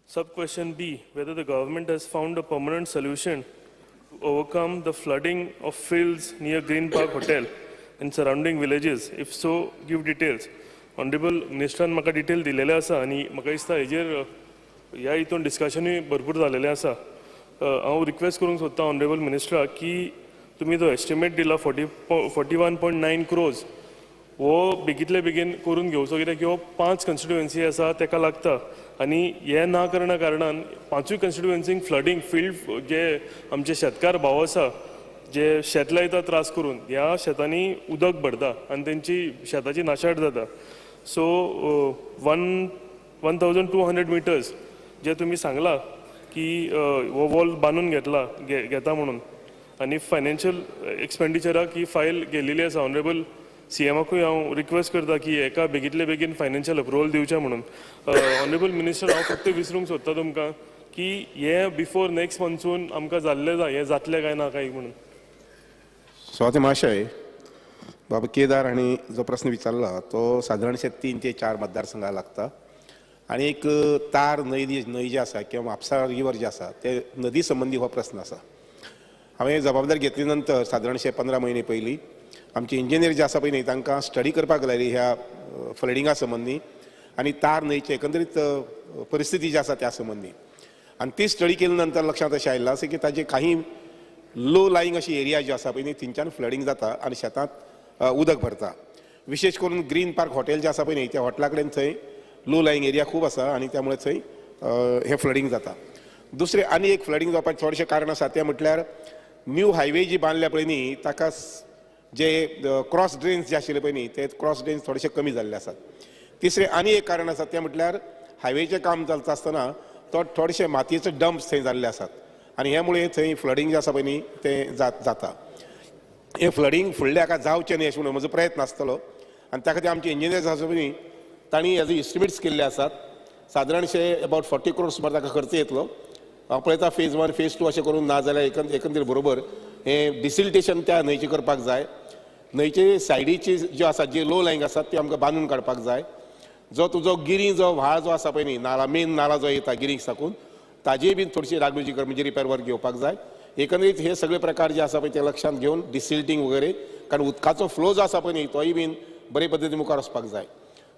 sub question B, whether the government has found a permanent solution to overcome the flooding of fields near Green Park Hotel and surrounding villages. If so, give details. Honorable Minister, म्हाका डिटेल दिलेले आसा आनी म्हाका दिसता हेजेर ह्या हितून डिस्कशनूय भरपूर जालेलें आसा. हांव रिक्वेस्ट करूंक सोदता ऑनरेबल मिनिस्टराक की तुमी जो एस्टिमेट दिला 41.9 crores हो बेगींतले बेगीन करून घेवचो कित्याक ह्यो 5 कॉन्स्टिट्युएन्सी आसा ताका लागता आनी हें ना करण्या कारणान 5ूय कॉन्स्टिट्युएन्सींक फ्लडींग फिल्ड जे आमचे शेतकार भाव आसा जे शेत लायता त्रास करून ह्या शेतांनी उदक भरता आनी तेंची शेताची नाशाट जाता. सो 1200 मिटर्स जे तुमी सांगला की हो वॉल बांदून घेतला घेता म्हणून आनी फायनान्शियल एक्सपेंडिचराक ही फायल गेलेली आसा. ऑनरेबल CMाकूय हांव रिक्वेस्ट करता की हेका बेगींतले बेगीन फायनान्शियल अप्रुवल दिवचें म्हणून. ऑनरेबल मिनिस्टर हांव फक्त विसरूंक सोदता तुमकां की हें बिफोर नेक्स्ट मॉन्सून आमकां जाल्लें जाय हें जातलें काय ना काय म्हणून. स्वाती महाशय, बाबा केदार हांणी जो प्रस्न विचारला तो सादारणशे 3 ते 4 मतदारसंघा लागता आनी एक तार न्हंय न्हंय जी आसा किंवा म्हापसा रिवर जी आसा ते नदी संबंदी हो प्रस्न आसा. हांवें जबाबदारी घेतली नंतर सादारणशे 15 म्हयने पयलीं आमचे इंजिनियर जे आसा पळय न्ही तांकां स्टडी करपाक लायली ह्या फ्लडिंगा संबंदी आनी तार न्हंयची एकंदरीत परिस्थिती जी आसा त्या संबंदी. आनी ती स्टडी केल्या नंतर लक्षांत अशें आयिल्लें आसा की ताजे काही लो लायिंग अशी एरिया जी आसा पळय न्ही थंयच्यान फ्लडींग जाता आनी शेतांत उदक भरता. विशेश करून ग्रीन पार्क हॉटेल जें आसा पळय न्ही त्या हॉटेला कडेन थंय लो लायिंग एरिया खूब आसा आनी त्यामुळे थंय हें फ्लडींग जाता. दुसरें आनी एक फ्लडींग जावपाचें थोडेशें कारण आसा तें म्हटल्यार न्यू हायवे जी बांदल्या पळय न्ही ताका जे क्रॉस ड्रेन्स जे आशिल्ले पळय न्ही ते क्रॉस ड्रेन्स थोडेशे कमी जाल्ले आसात. तिसरें आनी एक कारण आसा तें म्हटल्यार हायवेचें काम चलता आसतना तो थोडेशे मातयेचे डम्प्स थंय जाल्ले आसात आनी हे मुळे थंय फ्लडींग जें आसा पळय न्ही तें जाता. हें फ्लडींग फुडल्या हाका जावचें न्ही अशें म्हणून म्हजो प्रयत्न आसतलो आनी त्या खातीर आमचे इंजिनियर्स आसा पळय न्ही तांणी एज एस्टिमेट्स केल्ले आसात. सादारणशे अबावट 40 crores सुमार ताका खर्च येतलो. हांव पळयता फेज 1 फेज 2 अशें करून ना जाल्यार एकंदरीत बरोबर हें डिसिल्टेशन त्या न्हंयचें करपाक जाय. न्हंयचे सायडीची ज्यो आसा जे लो लायंग आसात त्यो आमकां बांदून काडपाक जाय. जो तुजो गिरी जो व्हाळ जो आसा पळय न्ही नाला मेन नाला जो येता गिरीक साकून ताजेय बीन थोडीशी डागडुजी कर म्हणजे रिपेर वर्क घेवपाक जाय. एकंदरीत हे सगळे प्रकार जे आसा पळय ते लक्षांत घेवन डिसिल्टींग वगैरे, कारण उदकाचो फ्लो जो आसा पळय न्ही तोय बीन बरे पद्दतीन मुखार वचपाक जाय.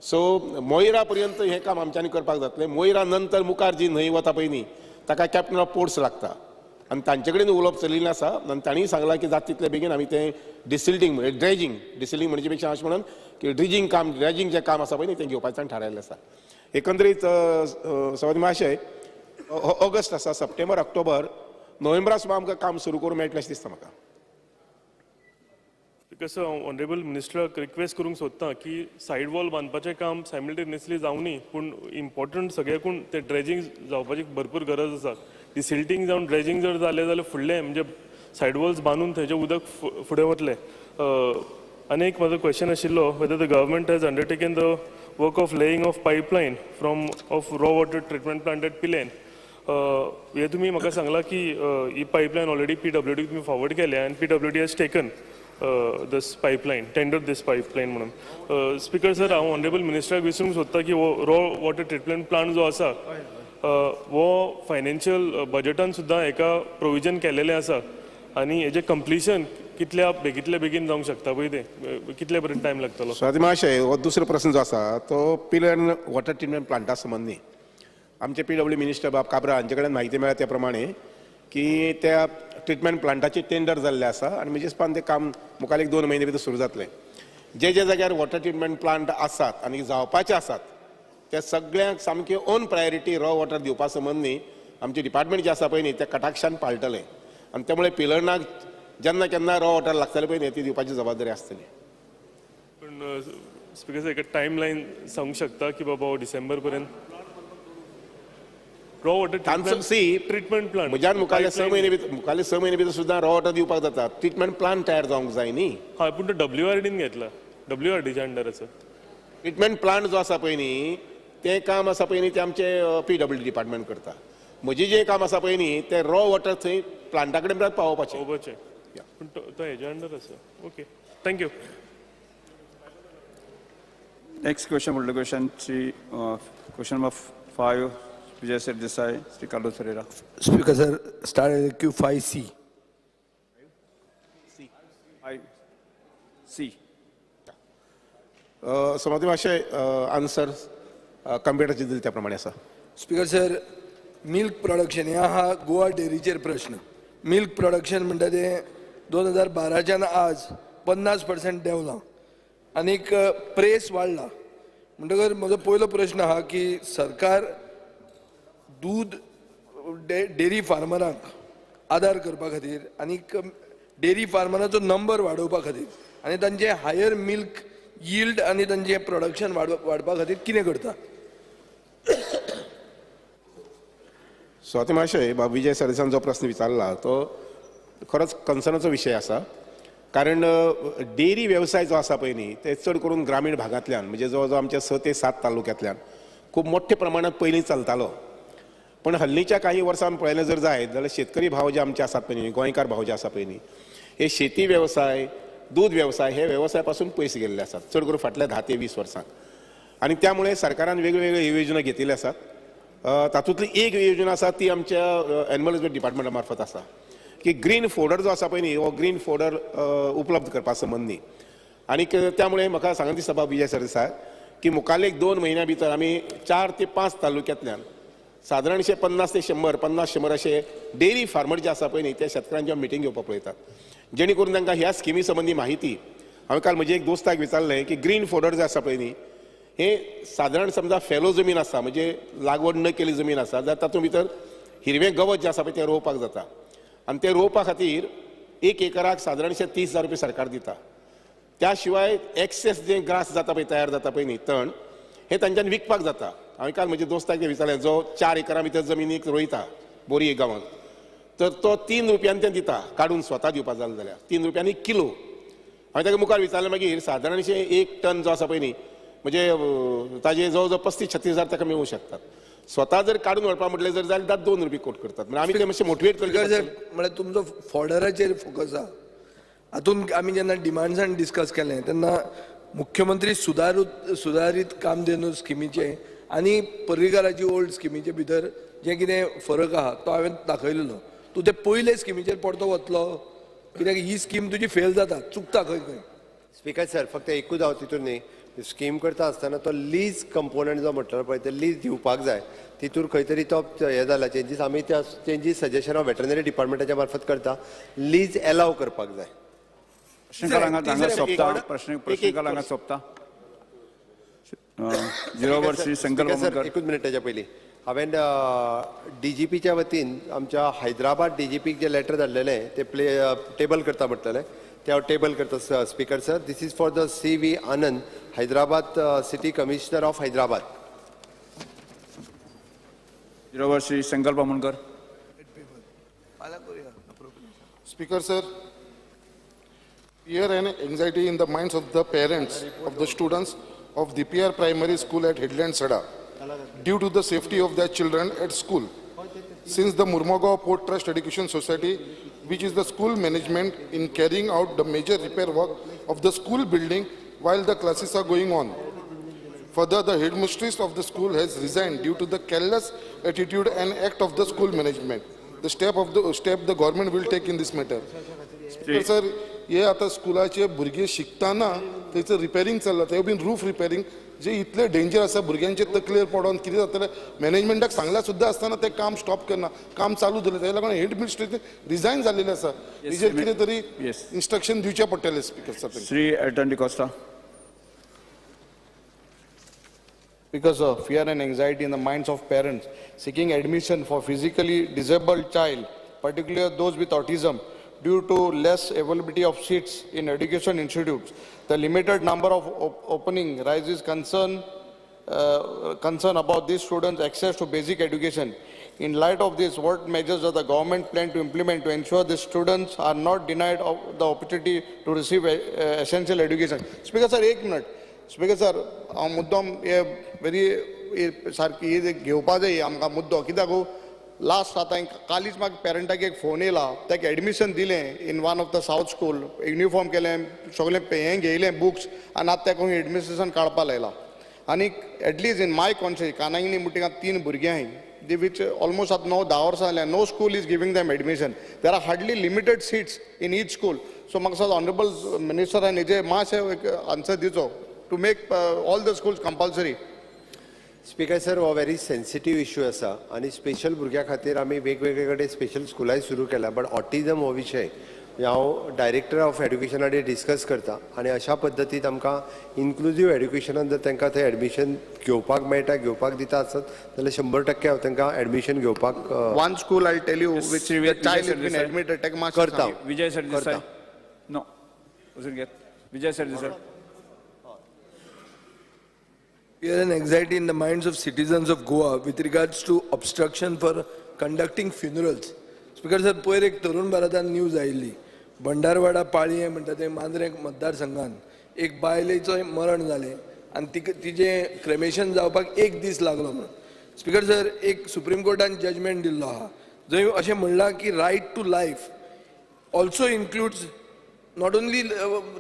सो मोयरा पर्यंत हें काम आमच्यांनी करपाक जातलें. मोयरा नंतर मुखार जी न्हंय वता पळय न्ही ताका कॅप्टन ऑफ पोर्ट्स लागता आनी तांचे कडेन उलोवप चलिल्लें आसा आनी तांणी सांगलां की जाता तितले बेगीन आमी तें डिसिल्टींग म्हणजे ड्रेजींग, डिसिल्टींग म्हणचे पेक्षा अशें म्हणून की ड्रिजींग काम, ड्रेजींग जें काम आसा पळय न्ही तें घेवपाचें ताणें थारायल्लें आसा. एकंदरीत सभापती महाशय, ऑगस्ट आसा, सप्टेंबर, ऑक्टोबर, नोव्हेंबरा सुद्दां आमकां काम सुरू करूंक मेळटलें अशें दिसता म्हाका. कसो ऑनरेबल मिनिस्टराक रिक्वेस्ट करूंक सोदता की सायड वॉल बांदपाचें काम सायमल्टेनियसली जावनी, पूण इम्पॉर्टंट सगळ्याकून तें ड्रेजींग जावपाची भरपूर गरज आसा. डिसिल्टींग जावन ड्रेजींग जर जालें जाल्यार फुडलें म्हणजे सायड वॉल्स बांदून थंयचें उदक फुडें वतलें. आनी एक म्हाजो क्वेश्चन आशिल्लो, whether the government has undertaken the work of laying of pipeline from of raw water treatment plant at Pilerne. हें तुमी म्हाका सांगलां की ही पायपलायन ऑलरेडी PWD तुमी फॉरवर्ड केल्या आनी PWD has taken this pipeline, tender this pipeline म्हणून. स्पीकर सर, हांव ऑनरेबल मिनिस्टराक विचारूंक सोदता की हो रॉ वॉटर ट्रिटमेंट प्लांट जो आसा हो फायनान्शियल बजटान सुद्दां हेका प्रोविजन केलेलें आसा आनी हेजें कंप्लिशन कितल्या बेगींतल्या बेगीन जावंक शकता पळय तें कितले पर्यंत टायम लागतलो? सभापती महाशय, हो दुसरो प्रस्न जो आसा तो पिलर्न वॉटर ट्रिटमेंट प्लांटा संबंदी आमचे PW minister बाब काब्रा हांचे कडेन म्हायती मेळ्ळ्या त्या प्रमाणे की त्या ट्रिटमेंट प्लांटाचे टेंडर जाल्लें आसा आनी म्हजे हिसपान तें काम मुखार एक 2 म्हयने भितर सुरू जातलें. जे जे जाग्यार वॉटर ट्रिटमेंट प्लांट आसात आनी जावपाचे आसात त्या सगळ्यांक सामकी ओन प्रायोरिटी रॉ वॉटर दिवपा संबंदी आमचें डिपार्टमेंट जें आसा पळय न्ही तें कटाक्षान पाळटलें आनी त्यामुळे पिलर्नाक जेन्ना केन्ना रॉ वॉटर लागतलें पळय न्ही ती दिवपाची जबाबदारी आसतली. पूण स्पीकर सर, एका टायम लायन सांगूंक शकता की बाबा डिसेंबर पर्यंत रॉ वॉटर ट्रिटमेंट प्लांट म्हज्यान मुखारले 6 म्हयने भितर, मुखारले 6 म्हयने भितर सुद्दां रॉ वॉटर दिवपाक जाता. ट्रिटमेंट प्लांट तयार जावंक जाय न्ही. हय, पूण तो WRDन घेतला, WRDच्या अंडर आसा. ट्रिटमेंट प्लांट जो आसा पळय न्ही तें काम आसा पळय न्ही तें आमचें PWD department करता. म्हजें जें काम आसा पळय न्ही तें रॉ वॉटर थंय प्लांटा कडेन पावोवपाचें. पावोवपाचें, पूण तो हेज्या अंडर आसा. Okay, thank you. Next question, multiple question, Shri question number 5, Vijay Sardesai, Shri Carlos Ferreira. Speaker sir, start Q 5C. 5C. सभापती महाशय, आन्सर कम्प्युटराचेर दिले त्या प्रमाणे आसा. स्पीकर सर, मिल्क प्रोडक्शन हे आहा गोवा डेअरीचेर प्रश्न. मिल्क प्रोडक्शन म्हणटा तें 2012च्यान आज 50% देंवलां आनीक प्रेस वाडला. म्हणटकर म्हजो पयलो प्रश्न आहा की सरकार दूद डेअरी फार्मरांक आदार करपा खातीर आनीक डेअरी फार्मराचो नंबर वाडोवपा खातीर आनी तांचे हायर मिल्क यील्ड आनी तांचें प्रोडक्शन वाडपा खातीर कितें करता? सभापती महाशय, बाब विजय सरदेसान जो प्रस्न विचारला तो खरोच कन्सर्नाचो विशय आसा. कारण डेअरी वेवसाय जो आसा पळय न्ही ते चड करून ग्रामीण भागांतल्यान म्हणजे जवळ जवळ आमच्या 6 ते 7 तालुक्यांतल्यान खूब मोठ्या प्रमाणांत पयलीं चलतालो. पण हल्लीच्या काही वर्सां पळयलें जर जायत जाल्यार शेतकरी भाव जे आमचे आसात पळय न्ही, गोंयकार भाव जे आसा पळय न्ही, हे शेती वेवसाय, दूद वेवसाय हे वेवसाय पासून पयस गेल्ले आसात चड करून फाटल्या 10 ते 20 वर्सांक. आनी त्यामुळे सरकारान वेगवेगळ्यो योजना घेतिल्ल्यो आसात. तातूंतली एक योजना आसा ती आमच्या एनिमल हजबंडरी डिपार्टमेंटा मार्फत आसा की ग्रीन फोडर जो आसा पळय न्ही हो ग्रीन फोडर उपलब्ध करपा संबंदी. आनीक त्यामुळे म्हाका सांगन दिसता बाब विजय सरदेसाय की मुखारले एक 2 म्हयन्या भितर आमी 4 ते 5 तालुक्यांतल्यान सादारणशे 50 ते 100, 50-100 अशे डेअरी फार्मर जे आसा पळय न्ही त्या शेतकारांची मिटींग घेवपाक पळयतात, जेणे करून तांकां ह्या स्किमी संबंदी म्हायती. हांवें काल म्हजे एक दोस्ताक विचारलें की ग्रीन फोडर जे आसा पळय न्ही हे सादारण समजा फेलो जमीन आसा म्हणजे लागवड न केली जमीन आसा जाल्यार तातूंत भितर हिरवें गवत जें आसा पळय तें रोवपाक जाता आनी तें रोवपा खातीर 1 एकराक सादारणशे 30,000 रुपया सरकार दिता. त्या शिवाय एक्सेस जें ग्रास जाता पळय तयार जाता पळय न्ही तण हें तांच्यान विकपाक जाता. हांवें काल म्हज्या दोस्ताक विचारलें जो 4 एकरां भितर जमिनीक रोयता बोरये गांवांत तर तो 3 रुपयान तें दिता काडून स्वता दिवपा जालें जाल्यार 3 रुपयांनी किलो. हांवें ताका मुखार विचारलें मागीर सादारणशें 1 टन जो आसा पळय न्ही म्हणजे ताजे जवळ जवळ 35-36 हजार ताका मेळूंक शकतात. स्वता जर काडून व्हरपा म्हटलें जर जाल्यार 2 रुपये कोट करतात. म्हणजे आमी ते मातशें मोटिवेट करचे. म्हळ्यार तुमचो फॉर्डराचेर फोकस आहा. हातून आमी जेन्ना डिमांड्सान डिस्कस केलें तेन्ना मुख्यमंत्री सुदारीत कामधेनू स्किमीचे आनी पर्रीकाराची ओल्ड स्किमीचे भितर जे कितें फरक आहा तो हांवें दाखयलेलो. तूं ते पयले स्किमीचेर परतो वतलो कित्याक ही स्कीम तुजी फेल जाता, चुकता खंय खंय. स्पीकर सर, फक्त एकूच हांव तितून न्ही, स्कीम करता आसतना तो लीज कंपोनंट जो म्हटलो पळय ते लीज दिवपाक जाय, तितूर खंय तरी तो हे जाला चेंजीस. आमी त्या चेंजीस सजेशन हांव वेटरनरी डिपार्टमेंटाच्या मार्फत करता, लीज एलाव करपाक जाय. प्रश्नकाल सोंपता. एकूच मिनट त्याच्या पयलीं हांवें डीजीपीच्या वतीन आमच्या हैदराबाद डीजीपीक जे लेटर धाडलेलें ते प्ले टेबल करता म्हटलेलें, ते हांव टेबल करता. Speaker sir, this is for the CV Anand, Hyderabad city commissioner of Hyderabad. Shri Sankalp Amonkar. Speaker sir, fear and anxiety in the minds of the parents of the students of DPR Primary School at Headland Sada due to the safety of their children at school. Since the Murmugao Port Trust Education Society, which is the school management in carrying out the major repair work of the school building while the classes are going on. Further, the headmistress of the school has resigned due to the careless attitude and act of the school management. The step the government will take in this matter. Sir, हे आता स्कुलाचे भुरगे शिकतना थंयसर रिपेरींग चल्ला, ते बीन रूफ रिपेरींग जे इतले डेंजर आसा, भुरग्यांचे तकलेर पडोन कितें जातलें, मॅनेजमेंटाक सांगल्यार सुद्दां आसतना ते काम स्टॉप करना, काम चालू दवरलें. तेका लागून हेड मिनिस्ट्रेशन रिजायन जाल्लेलें आसा. हेजेर कितें तरी इन्स्ट्रक्शन दिवचें पडटलें speaker sir. Shri Elton D'Costa. Because of fear and anxiety in the minds of parents seeking admission for physically disabled child, particularly those with autism, due to less availability of seats in education institutes, the limited number of opening raises concern about these students' access to basic education. In light of this, what measures does the government plan to implement to ensure the students are not denied of the opportunity to receive essential education? Speaker sir, 1 minute. Speaker sir, हांव मुद्दम हे वेरी सारकी ही घेवपा जाय आमकां मुद्दो, कित्याक लास्ट आतां कालीच म्हाका पेरंटाक एक फोन येयला, ताका एडमिशन दिलें in one of the south school, uniform केलें, सगळें हें घेयलें बुक्स, आनी आतां ताका एडमिशन काडपा लायला. आनी एटलिस्ट इन my कॉन्शियस कानांगिनी मुटिंगांत 3 भुरगीं आहाय, दी which almost आतां 9-10 वर्सां जाल्यां, no school is giving them admission. There are hardly limited seats in each school. So म्हाका दिसता ऑनरेबल मिनिस्टरान हेजेर मातशें एक आन्सर दिवचो to make all the schools compulsory. Speaker sir, हो व्हेरी सेन्सिटीव इश्यू आसा आनी स्पेशल भुरग्यां खातीर आमी वेगवेगळे कडेन स्पेशल स्कुलांय सुरू केला, बट ऑटिजम हो विशय हांव डायरेक्टर ऑफ एड्युकेशना कडेन डिस्कस करता आनी अशा पद्दतीन आमकां इन्क्लुजीव एड्युकेशनान जर तांकां थंय एडमिशन घेवपाक मेळटा, घेवपाक दिता आसत जाल्यार 100% हांव तांकां एडमिशन घेवपाक. One school I tell you which child is been admitted, ताका मातशें करता. Vijay Sardesai. No, Vijay Sardesai. Fear and anxiety in the minds of citizens of Goa with regards to obstruction for conducting funerals. Speaker sir, पयर एक तरुण भारतान न्यूज आयिल्ली, भंडारवाडा पाळये म्हणटा ते मांद्रें मतदारसंघान एक बायलेचो मरण जालें आनी तिका तिजें क्रेमेशन जावपाक 1 दीस लागलो म्हणून. स्पीकर सर, एक सुप्रीम कोर्टान जजमेंट दिल्लो आहा जंय अशें म्हणलां की right to life also includes not only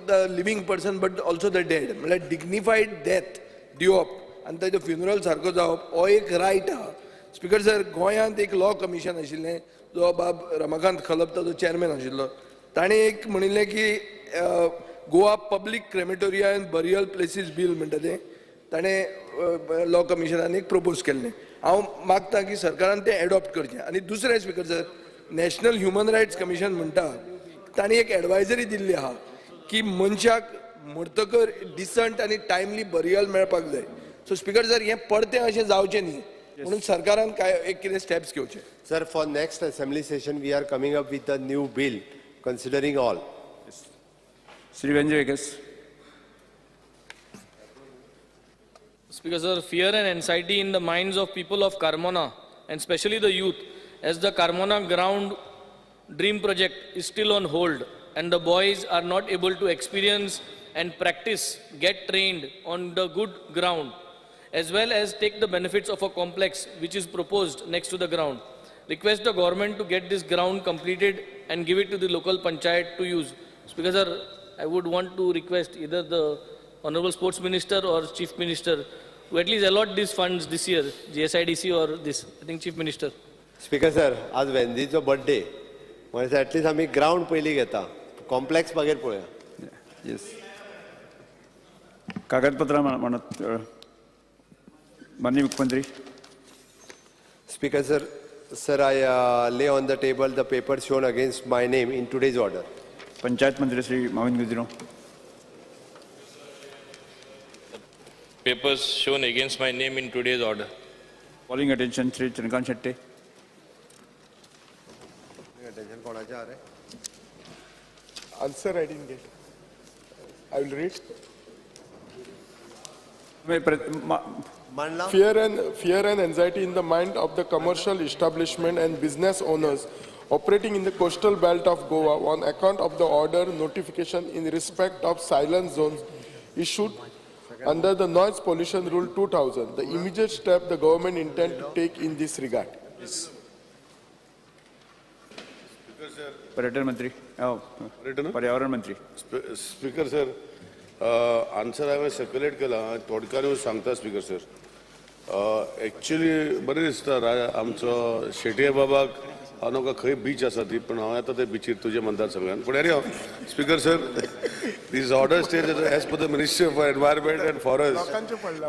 the living person but also the dead, म्हणल्यार डिग्निफायड डेथ दिवप आनी ताजो फ्युनरल सारको जावप हो एक रायट आहा. स्पीकर सर, गोंयांत एक लॉ कमिशन आशिल्लें, जो बाब रमाकांत खलप ताजो चॅरमॅन आशिल्लो, ताणें एक म्हणिल्लें की Goa public crematoria and burial places bill म्हणटा तें ताणें लॉ कमिशनान एक प्रपोज केल्लें. हांव मागता की सरकारान तें एडॉप्ट करचें. आनी दुसरें speaker sir, national human rights commission म्हणटा ताणें एक एडवायजरी दिल्ली आहा की मनशाक मरतकर डिसंट आनी टायमली बरियल मेळपाक जाय. सो स्पीकर सर, हें परतें अशें जावचें न्ही म्हणून सरकारान काय एक कितें स्टेप्स घेवचे. Sir, for next assembly session we are coming up with a new bill considering all. Shri Venzy Viegas. Speaker sir, fear and anxiety in the minds of people of Carmona and specially the youth, as the Carmona ground dream project is still on hold and the boys are not able to experience and practice, get trained on the good ground. as well as take the benefits of a complex which is proposed next to the ground. Request the government to get this ground completed and give it to the local panchayat to use. Speaker sir, I would want to request either the Honorable Sports Minister or Chief Minister to at least allot these funds this year, GSIDC or this, I think Chief Minister. Speaker sir, आज वेंदीचो बर्थडे म्हणजे ॲटलिस्ट आमी ग्रावंड पयलीं घेता, कॉम्प्लेक्स मागीर पळोवया. येस, कागदपत्रां म्हणत माननीय मुख्यमंत्री. Speaker sir, sir, I lay on the table the paper shown against my name in today's order. Panchayat मंत्री Shri Mauvin Godinho. Papers shown against my name in today's order. Calling attention Shri Chandrakant Shetty. Attention कोणाचे आ रे? Answer I didn't get. I will read. Fear and anxiety in the mind of the commercial establishment and business owners operating in the coastal belt of Goa on account of the order notification in respect of silent zones issued under the Noise Pollution Rule 2000. The immediate step the government intend to take in this regard. Yes. पर्यटन मंत्री, पर्यावरण मंत्री. स्पीकर सर, आन्सर हांवें सर्क्युलेट केला, थोडक्यान सांगता. स्पीकर सर, एक्चुअली बरें दिसता आमचो शेटये बाबाक हांव नका खंय बीच आसा ती, पण हांव येता ते बिचीर तुज्या मतदारसंघान. पूण any speaker sir, this order state as per the ministry of environment and forest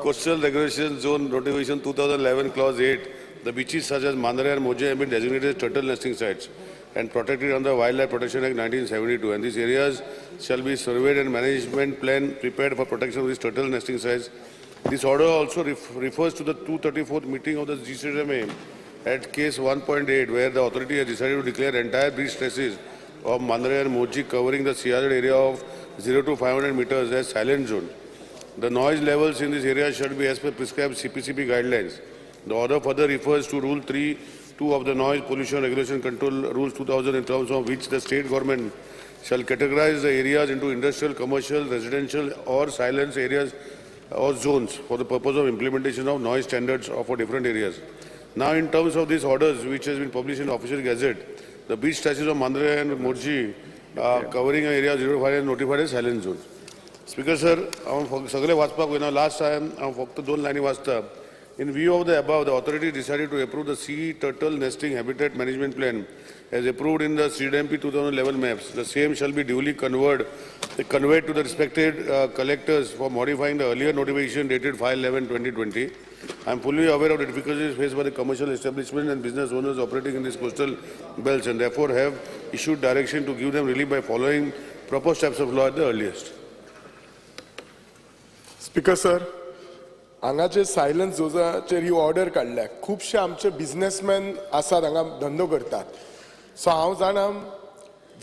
coastal regulation zone notification 2011 clause 8, the beaches such as Mandrem and Morjim have been designated as turtle nesting sites and protected under Wildlife Protection Act 1972, and these areas shall be surveyed and management plan prepared for protection of these turtle nesting sites. This order also refers to the 234th meeting of the GCMA at case 1.8, where the authority has decided to declare entire beach stretches of Mandrem and Morjim covering the CRZ area of 0 to 500 meters as silent zone. The noise levels in this area should be as per prescribed CPCB guidelines. The order further refers to Rule 3(2) of the Noise Pollution Regulation Control Rules 2000, in terms of which the state government shall categorize the areas into industrial, commercial, residential or silence areas or zones for the purpose of implementation of noise standards for different areas. Now, in terms of these orders, which has been published in the official gazette, the beach stretches of Mandrem and Morjim covering an area 05 and notified as silent zone. Speaker sir, हांव सगळे वाचपाक वयना. लास्ट टायम हांव फक्त दोन लायनी वाचता. In view of the above, the authority decided to approve the sea turtle nesting habitat management plan as approved in the CDMP 2011 maps. The same shall be duly conveyed to the respected collectors for modifying the earlier notification dated 5/11/2020. I am fully aware of the difficulties faced by the commercial establishment and business owners operating in these coastal belts, and therefore have issued direction to give them relief by following proper steps of law at the earliest. Speaker sir, हांगाचे सायलन्स झोनाचेर ही ऑर्डर काडल्या. खुबशे आमचे बिजनेसमॅन आसात हांगा धंदो करतात. सो हांव जाणा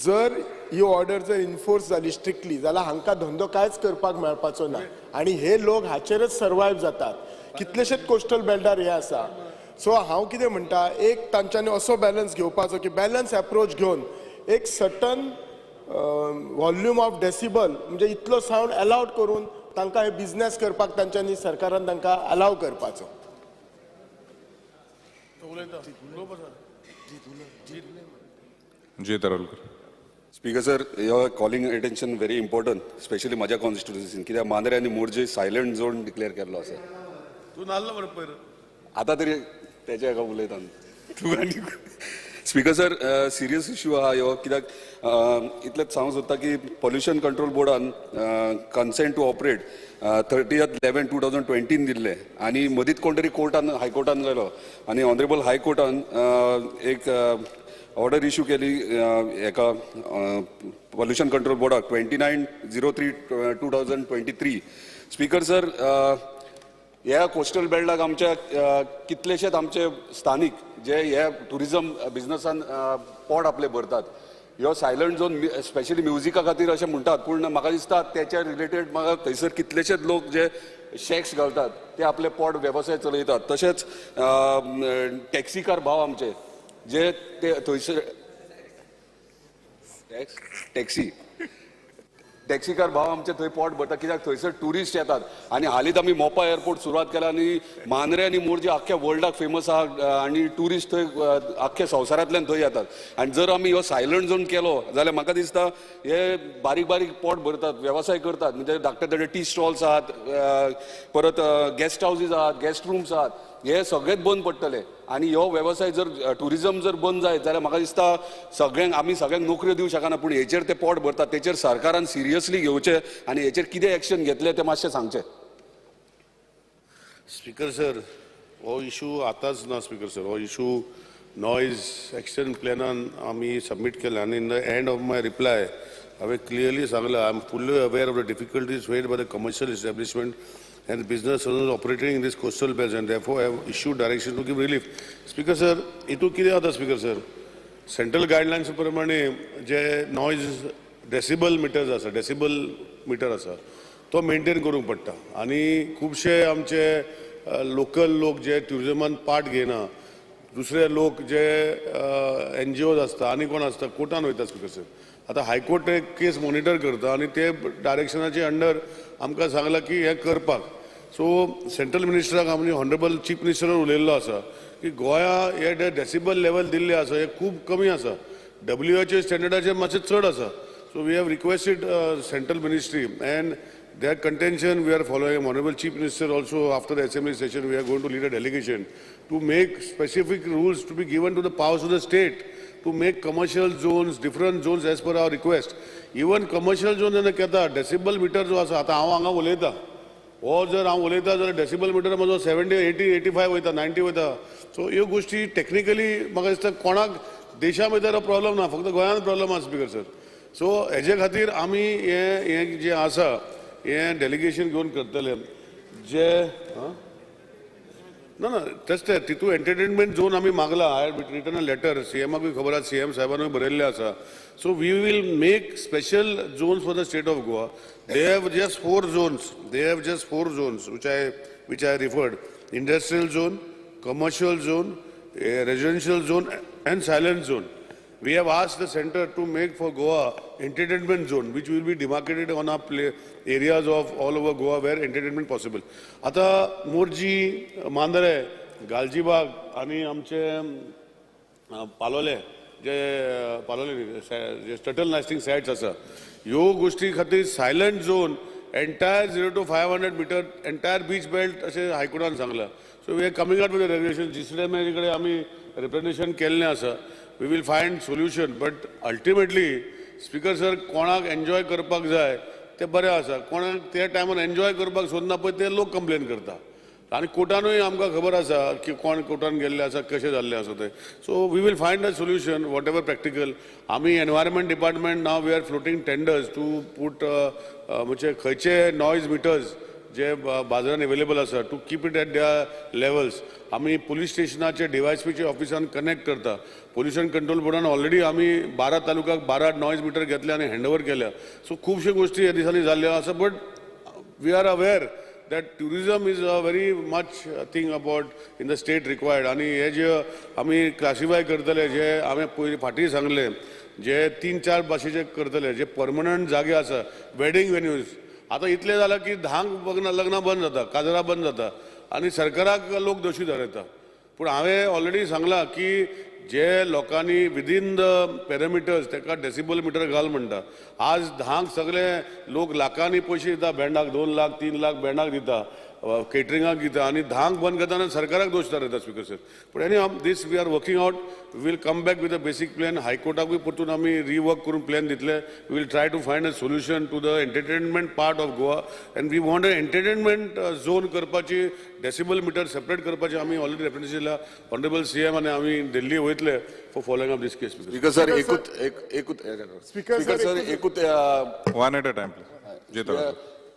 जर ही ऑर्डर जर इन्फोर्स जाली स्ट्रिक्टली जाल्यार हांकां धंदो कांयच करपाक मेळपाचो ना आनी हे लोक हाचेरच सर्वायव जातात. कितलेशेच कोस्टल बेल्टार हे आसा. सो हांव कितें म्हणटा, एक तांच्यांनी असो बॅलन्स घेवपाचो की बॅलन्स एप्रोच घेवन एक सर्टन वॉल्यूम ऑफ डेसिबल म्हणजे इतलो सावंड अलावड करून तांकां हे बिजनेस करपाक तांच्यांनी सरकारान तांकां अलाव करपाचो. जी Tarolkar. Speaker sir, your calling attention very important, specially म्हज्या कॉन्स्टिट्युएन्सीन, कित्याक मांद्रे आनी मोरजे सायलंट झोन डिक्लेअर केल्लो आसा. तूं नाल्लो बरें पयर आतां तरी तेच्या हाका उलयता तूं. आनी स्पीकर सर, सिरियस इश्यू आहा ह्यो, कित्याक इतलेंच सांगूंक सोदता की पोल्युशन कंट्रोल बोर्डान कन्सेंट टू ऑपरेट 30/11/2020 दिल्लें आनी मदींच कोण तरी कोर्टान हायकोर्टान गेलो आनी ऑनरेबल हायकोर्टान एक ऑर्डर इश्यू केली एका पोल्युशन कंट्रोल बोर्डाक 29/03/2023. स्पीकर सर, ह्या कोस्टल बेल्टाक आमच्या कितलेशेच आमचे स्थानीक जे हे ट्युरिजम बिजनसान पोट आपले भरतात. ह्यो सायलंट झोन स्पेशली म्युजिका खातीर अशें म्हणटात, पूण म्हाका दिसता तेच्या रिलेटेड म्हाका थंयसर कितलेशेच लोक जे शॅक्स घालतात ते आपले पोट वेवसाय चलयतात. तशेंच टॅक्सीकार भाव आमचे जे ते थंयसर टॅक्सी टॅक्सीकार भाव आमचे थंय पोट भरता कित्याक थंयसर ट्युरिस्ट येतात आनी हालींच आमी मोपा एअरपोर्ट सुरवात केला आनी मांद्रे आनी मोरजे आख्ख्या वर्ल्डाक फेमस आहा आनी ट्युरिस्ट थंय आख्ख्या संवसारांतल्यान थंय येतात. आनी जर आमी हो सायलंट झोन केलो जाल्यार म्हाका दिसता हे बारीक बारीक पोट भरतात, वेवसाय करतात, म्हणजे धाकटे धाकटे टी स्टॉल्स आहात, परत गेस्ट हावजीस आहात, गेस्ट रुम्स आहात, हे सगळेच बंद पडटले. आनी हो वेवसाय जर ट्युरिजम जर बंद जायत जाल्यार म्हाका दिसता सगळ्यांक आमी सगळ्यांक नोकऱ्यो दिवंक शकना, पूण हेचेर ते पोट भरतात तेचेर सरकारान सिरियसली घेवचें आनी हेचेर कितें एक्शन घेतलें तें मातशें सांगचें. स्पीकर सर, हो इशू आतांच ना. स्पीकर सर, हो इशू नॉयज एक्शन प्लॅनान आमी सबमीट केला आनी in the end of my reply हांवें क्लियरली सांगलां, I am fully aware of the difficulties faced by the commercial establishment and business owners operating in this coastal belt and therefore have issued direction to give relief. Speaker sir, हितून कितें जाता स्पीकर सर, सेंट्रल गायडलायन्स प्रमाणे जे नॉयज डेसिबल मिटर्स आसा, डेसिबल मिटर आसा तो मेंटेन करूंक पडटा आनी खुबशे आमचे लोकल लोक जे ट्युरिजमान पार्ट घेयना, दुसरे लोक जे एनजीओज आसता आनी कोण आसता कोर्टान वयता. स्पीकर सर, आतां हायकोर्ट एक केस मॉनिटर करता आनी ते डायरेक्शनाचे अंडर आमकां सांगलां की हें करपाक. सो सेंट्रल मिनिस्टराक आमी ऑनरेबल चीफ मिनिस्टर उलयल्लो आसा की गोंया हे डेसिबल लेवल दिल्लें आसा हे खूब कमी आसा, WHO स्टँडर्डाचेर मातशें चड आसा. So we have requested central ministry and their contention we are following. Honorable Chief Minister also after the assembly session we are going to lead a delegation to make specific rules to be given to the powers of the state to make commercial zones, different zones as per our request. Even commercial zone जेन्ना केता डेसिबल मिटर जो आसा, आतां हांव हांगा उलयतां, हो जर हांव उलयता जाल्यार डेसिबल मिटर म्हजो 70, 80, 85 वयता, 90 वयता. सो ह्यो गोश्टी टॅक्निकली म्हाका दिसता कोणाक देशा भितर प्रॉब्लम ना, फक्त गोंयांत प्रॉब्लम आसा स्पीकर सर. सो हेजे खातीर आमी हें जें आसा हें डेलिगेशन घेवन करतले जे ना ना तेच तें तितून एंटरटेनमेंट झोन आमी मागला. I have written a letter, सीएमाकूय खबर आसा, सीएम साहेबानूय बरयल्लें आसा. So we will make special zones for the state of Goa. They have just 4 zones, they have just 4 zones which I referred: industrial zone, commercial zone, residential zone and silent zone. We have asked the center to make for Goa entertainment zone, which will be demarcated on our play areas of all over Goa where entertainment possible. आता मोरजी, मांद्रे, गालजीबाग आणि आमचे पालोले जे पालोले जे टर्टल नेस्टिंग सायट्स आसा, ह्यो गोष्टी खातीर silent zone entire 0 to 500 meter entire beach belt अशें हायकोर्टान सांगलां. So we are coming out with regulation. GCDMA कडेन आमी रिप्रेझेंटेशन केल्लें आसा. We will find solution, but ultimately speaker sir, कोणाक एन्जॉय करपाक जाय तें बरें आसा, कोणाक त्या टायमार एन्जॉय करपाक सोदना पळय ते लोक कंप्लेन करता आनी कोर्टानूय आमकां खबर आसा की कोण कोर्टान गेल्ले आसा, कशें जाल्लें आसा तें. So we will find a solution whatever practical. आमी environment department now we are floating tenders to put म्हणजे खंयचे नॉयज मिटर्स जे बाजारान अवेलेबल आसा to keep it at their levels. आमी पुलीस स्टेशनाचे डीवायएसपीचे ऑफिसान कनेक्ट करता. पोल्युशन कंट्रोल बोर्डान ऑलरेडी आमी 12 तालुक्याक 12 नॉयज मिटर घेतले आनी हँड ओवर केल्या. सो खुबश्यो गोश्टी ह्या दिसांनी जाल्ल्यो आसा, but we are aware that tourism is a very much thing about in the state required. आनी हे जे आमी क्लासिफाय करतले, जे हांवें पयलीं फाटीं सांगलें, जे 3-4 भाशेचे करतले, जे परमनंट जागे आसा, वेडींग वेन्यूज. आतां इतलें जालां की 10क लग्नां बंद जाता, काजरां बंद जाता आनी सरकाराक लोक दोशी थारयता. पूण हांवें ऑलरेडी सांगलां की जे लोकांनी विदीन the parameters ताका डेसिबल मिटर घाल म्हणटा. आज 10क सगळे लोक लाखांनी पयशे दिता, बँडाक 2 लाख 3 लाख बँडाक दिता, केटरिंगाक दिता आनी 10क बंद करतना सरकाराक दोश थारयता स्पीकर सर. पूण any this we are working out, we will come back with a basic plan. हायकोर्टाकूय परतून आमी रिवर्क करून प्लॅन दितले. We will try to find a solution to the entertainment part of Goa and we want a entertainment zone करपाची, डेसिबल मिटर सेपरेट करपाची आमी ऑलरेडी रेफरन्स दिला. ऑनरेबल सीएम आनी आमी दिल्ली वयतले for following up this case. Speaker sir, एकूच स्पीकर सर एकूच one at a time please.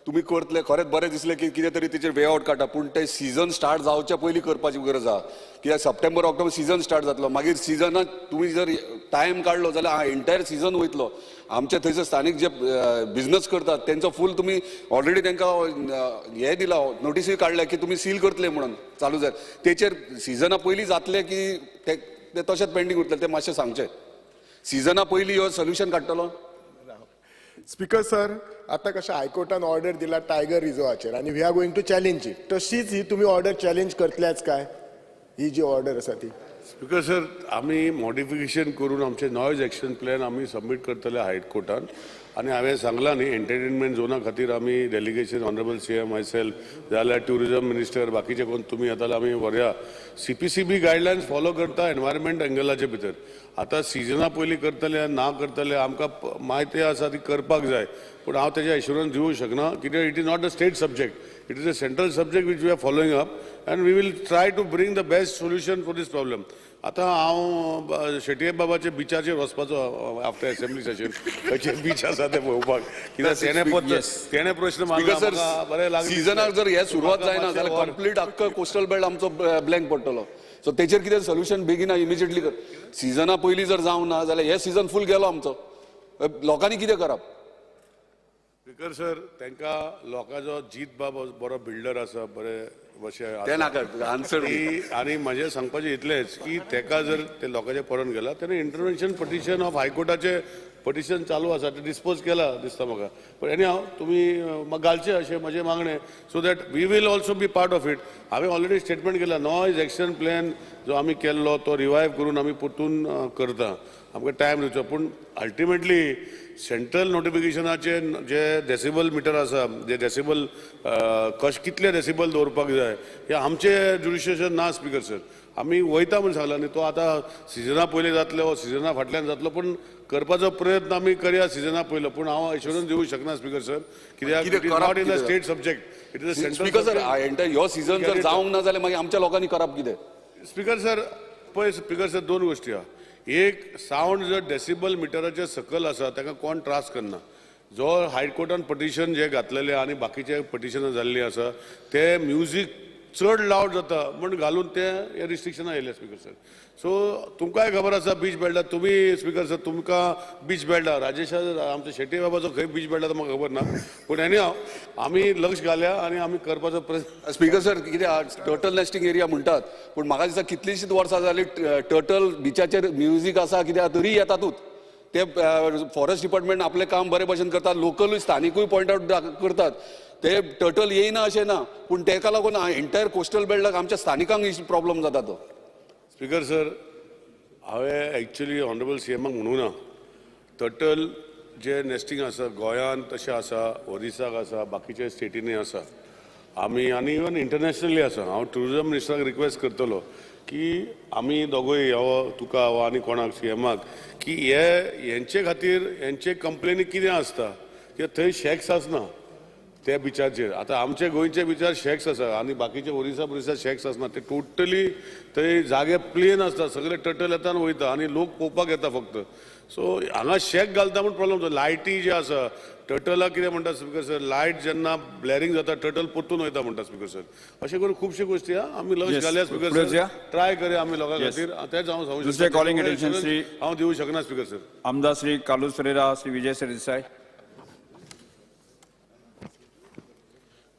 तुमी करतले खरेंच बरें दिसलें की कितें तरी तेचेर वे आवट काडटा, पूण ते सिजन स्टार्ट जावच्या पयलीं करपाची गरज आहा. कित्याक सप्टेंबर ऑक्टोबर सिजन स्टार्ट जातलो, मागीर सिजनाक तुमी जर टायम काडलो जाल्यार एंटायर सिजन वयतलो. आमचे थंयसर स्थानीक जे बिजनस करतात तेंचो फूल तुमी ऑलरेडी तांकां हें दिला, नोटिसूय काडल्या की तुमी सील करतले म्हणून चालू जाय. तेचेर सिजना पयलीं जातलें की ते तशेंच पेंडींग उरतलें तें मातशें सांगचें. सिजना पयलीं हो सोल्युशन काडटलो. स्पीकर सर, आतां कशें हायकोर्टान ऑर्डर दिला टायगर रिजर्वाचेर आनी we are going to challenge it, तशीच ही तुमी ऑर्डर चॅलेंज करतल्याच काय ही जी ऑर्डर आसा ती? स्पीकर सर, आमी मॉडिफिकेशन करून आमचे नॉयज एक्शन प्लॅन आमी सबमीट करतले हायकोर्टान आनी हांवें सांगलां न्ही एंटरटेनमेंट झोना खातीर आमी delegation honourable CM myself जाल्यार ट्युरिजम मिनिस्टर बाकीचे कोण तुमी येता जाल्यार आमी व्हरया. CPCB guidelines follow करता एनवायरमेंट एंगलाचे भितर. आतां सिजना पयलीं करतले ना करतले आमकां म्हायती आसा ती करपाक जाय, पूण हांव तेजें एश्युरन्स दिवंक शकना कित्याक it is not a state subject, it is a central subject which we are following up and we will try to bring the best solution for this problem. आतां हांव शेटये बाबाच्या बिचाचेर वचपाचो आफ्टर असेंब्ली सेशन, खंयचे बीच आसा ते पळोवपाक, कित्याक तेणें प्रश्न मारला बरें लागलें. सिजनाक जर हे सुरवात जायना जाल्यार कंप्लीट आख्खो कोस्टल बेल्ट आमचो ब्लँक पडटलो. सो तेचेर कितें सोल्युशन बेगीन इमिजिएटली कर. सिजना पयलीं जर जावंक ना जाल्यार हे सिजन फूल गेलो आमचो, लोकांनी कितें करप? स्पीकर सर, तांकां लोकांचो जीत बाब बरो बिल्डर आसा, बरे ते नाका आन्सर. आनी म्हजें सांगपाचें इतलेंच की ताका जर ते लोकांचे पडोन गेला तेन्ना इंटरवेन्शन पटिशन ऑफ हायकोर्टाचें पटिशन चालू आसा तें डिस्पोज केला दिसता म्हाका. पूण एनी हांव तुमी म्हाका घालचें अशें म्हजें मागणें, so that we will also be part of it. हांवें ऑलरेडी स्टेटमेंट केला, नॉयज एक्शन प्लॅन जो आमी केल्लो तो रिवायव करून आमी परतून करता, आमकां टायम दिवचो. पूण अल्टिमेटली सेंट्रल नोटिफिकेशनाचे जे डेसिबल मिटर आसा, जे डेसिबल कश कितले डेसिबल दवरपाक जाय हे आमचे ज्युरिस्डिक्शन ना स्पीकर सर. आमी वयता म्हूण सांगला न्ही, तो आतां सिजना पयलीं जातलो वो सिजना फाटल्यान जातलो, पूण करपाचो प्रयत्न आमी करया सिजना पयलो. पूण हांव एश्युरन्स दिवंक शकना स्पीकर सर, कित्याक it is not in the state subject, it is a central. Speaker sir, entire ह्यो सिजन जर जावंक ना जाल्यार मागीर आमच्या लोकांनी करप कितें? स्पीकर सर, पळय स्पीकर सर, दोन गोश्टी आहा. एक, सावंड जर डेसिबल मिटराचे सकयल आसा ताका कोण त्रास करना. जो हायकोर्टान पटिशन जे घातलेले आनी बाकीचे पटिशनां जाल्लीं आसा ते म्युजीक चड लावड जाता म्हण घालून ते हे रिस्ट्रिक्शनां येयले स्पीकर सर. सो तुमकांय खबर आसा बीच बेल्टा, तुमी स्पीकर सर तुमकां बीच बेल्टा राजेशा आमच्या शेट्टी बाबाचो खंय बीच बेल्टा तो म्हाका खबर ना, पूण एनी हांव आमी लक्ष घाल्या आनी आमी करपाचो प्रयत्न. स्पीकर सर, कितें टर्टल नेस्टिंग एरिया म्हणटात, पूण म्हाका दिसता कितलींशींच वर्सां जालीं टर्टल बिचाचेर म्युजीक आसा कित्याक तरी येतातूच. ते फॉरेस्ट डिपार्टमेंट आपलें काम बरे भशेन करतात, लोकलूय स्थानिकूय पॉयंट आवट करतात, ते टर्टल येयना अशें ना, पूण तेका लागून एंटायर कोस्टल बेल्टाक आमच्या स्थानिकांक प्रॉब्लम जाता तो. स्पीकर सर, हांवें एक्चुअली ऑनरेबल सीएमाक म्हणूंक ना, टर्टल जे नेस्टिंग आसा गोंयांत तशें आसा, ओरिसाक आसा, बाकीच्या स्टेटींनी आसा, आमी आनी इवन इंटरनॅशनली आसा. हांव ट्युरिजम मिनिस्टराक रिक्वेस्ट करतलो की आमी दोगूय हो तुका हो आनी कोणाक सीएमाक की हे हेंचे खातीर हेंचे कंप्लेनी कितें आसता कित्याक थंय शॅक्स आसना त्या बिचाचेर. आतां आमचे गोंयचे बिचार शॅक्स आसा आनी बाकीचे ओरिसा बोरिसा शॅक्स आसना, ते टोटली थंय जागे प्लेन आसता, सगळे टर्टल येता आनी वयता आनी लोक पळोवपाक येता फक्त. सो हांगा शॅक घालता म्हूण प्रॉब्लम जाता. लायटी जे आसा टर्टलाक कितें म्हणटा स्पीकर सर, लायट जेन्ना ब्लॅरिंग जाता टर्टल परतून वयता म्हणटा स्पीकर सर. अशें करून खुबश्यो गोश्टी आहा, आमी लक्ष घालया स्पीकर सर, ट्राय करया आमी लोकां खातीर, तेंच हांव सांगूंक शकता, हांव दिवंक शकना स्पीकर सर. आमदार Shri Carlos Ferreira, Shri Vijay Sardesai.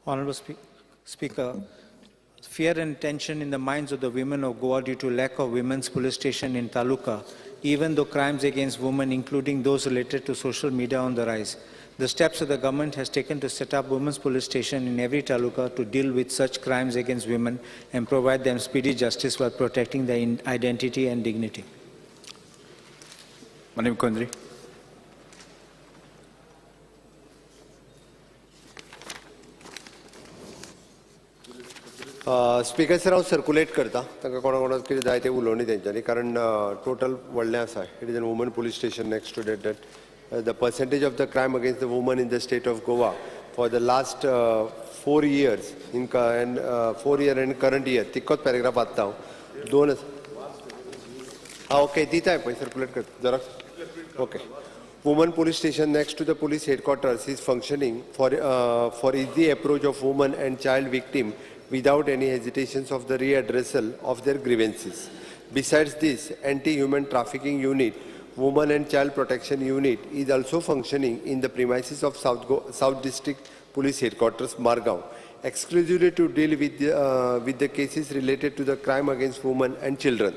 Honorable Speaker, fear and tension in the minds of the women of Goa due to lack of women's police station in Taluka, even though crimes against women, including those related to social media, on the rise. The steps that the government has taken to set up women's police station in every taluka to deal with such crimes against women and provide them speedy justice while protecting their identity and dignity. Madam Kundri. Speaker sir, हांव सर्कुलेट करता तांकां कोणा कोणाक कितें जाय तें उलोवणी तेंच्यांनी, कारण टोटल व्हडलें आसा. It is an woman police station next to that that the percentage of the crime against the woman in the state of Goa for the last 4 years in and 4 year and current year, तितकोच पॅरेग्राफ वाचता हांव. दोन आं ओके दिता पळय, सर्कुलेट करता जरा. Okay. Woman police station next to the police headquarters is functioning for easy approach of woman and child victim without any hesitations of the readdressal of their grievances. Besides this, anti-human trafficking unit, woman and child protection unit is also functioning in the premises of South District Police Headquarters, Margao, exclusively to deal with the cases related to the crime against women and children.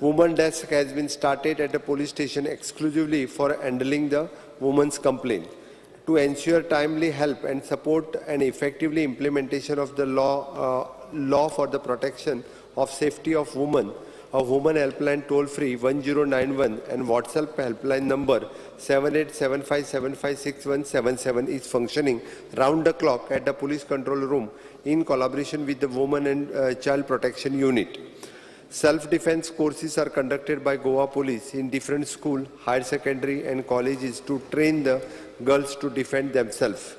Woman desk has been started at the police station exclusively for handling the woman's complaint. To ensure timely help and support and effectively implementation of the law for the protection of safety of women, a woman helpline toll free 1091 and WhatsApp helpline number 7875756177 is functioning round the clock at the police control room in collaboration with the Women and Child Protection Unit. Self-defense courses are conducted by Goa Police in different school, higher secondary and colleges to train the girls to defend themselves.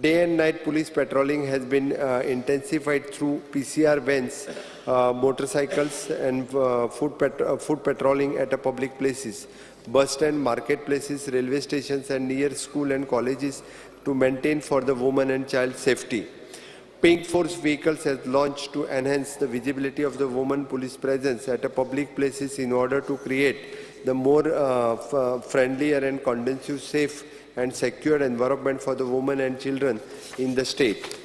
Day and night police patrolling has been intensified through PCR vans, motorcycles and foot patrolling at public places, bus stand, marketplaces, railway stations and near school and colleges to maintain for the woman and child safety. Pink Force vehicles has launched to enhance the visibility of the woman police presence at public places in order to create the more friendlier and conducive, safe and secure environment for the women and children in the state.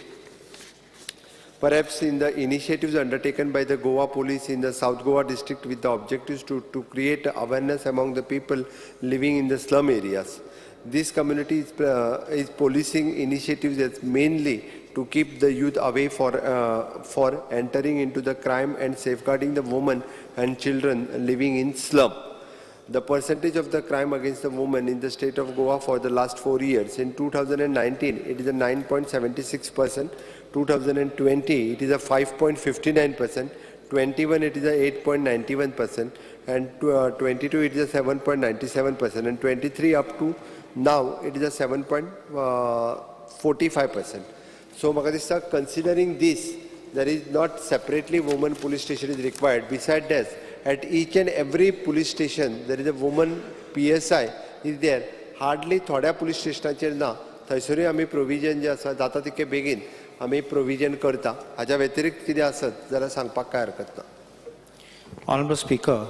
Perhaps in the initiatives undertaken by the Goa Police in the South Goa district with the objectives to create awareness among the people living in the slum areas. This community is policing initiatives that's mainly to keep the youth away for entering into the crime and safeguarding the women and children living in slum. The percentage of the crime against the women in the state of Goa for the last 4 years, in 2019 it is a 9.76%, 2020 it is a 5.59%, 21 it is a 8.91%, and 22 it is a 7.97%, and 23 up to now it is a 7.45%. So, Makadista, considering this, there is not separately woman police station is required. Besides this, at each and every police station, there is a woman PSI is there. Hardly थोड्या police स्टेशनाचेर ना, थंयसरूय आमी प्रोविजन जे आसा जाता तितके बेगीन आमी प्रोविजन करता. हाच्या व्यतिरिक्त कितें आसत जाल्यार सांगपाक कांय हरकत ना. Honorable Speaker,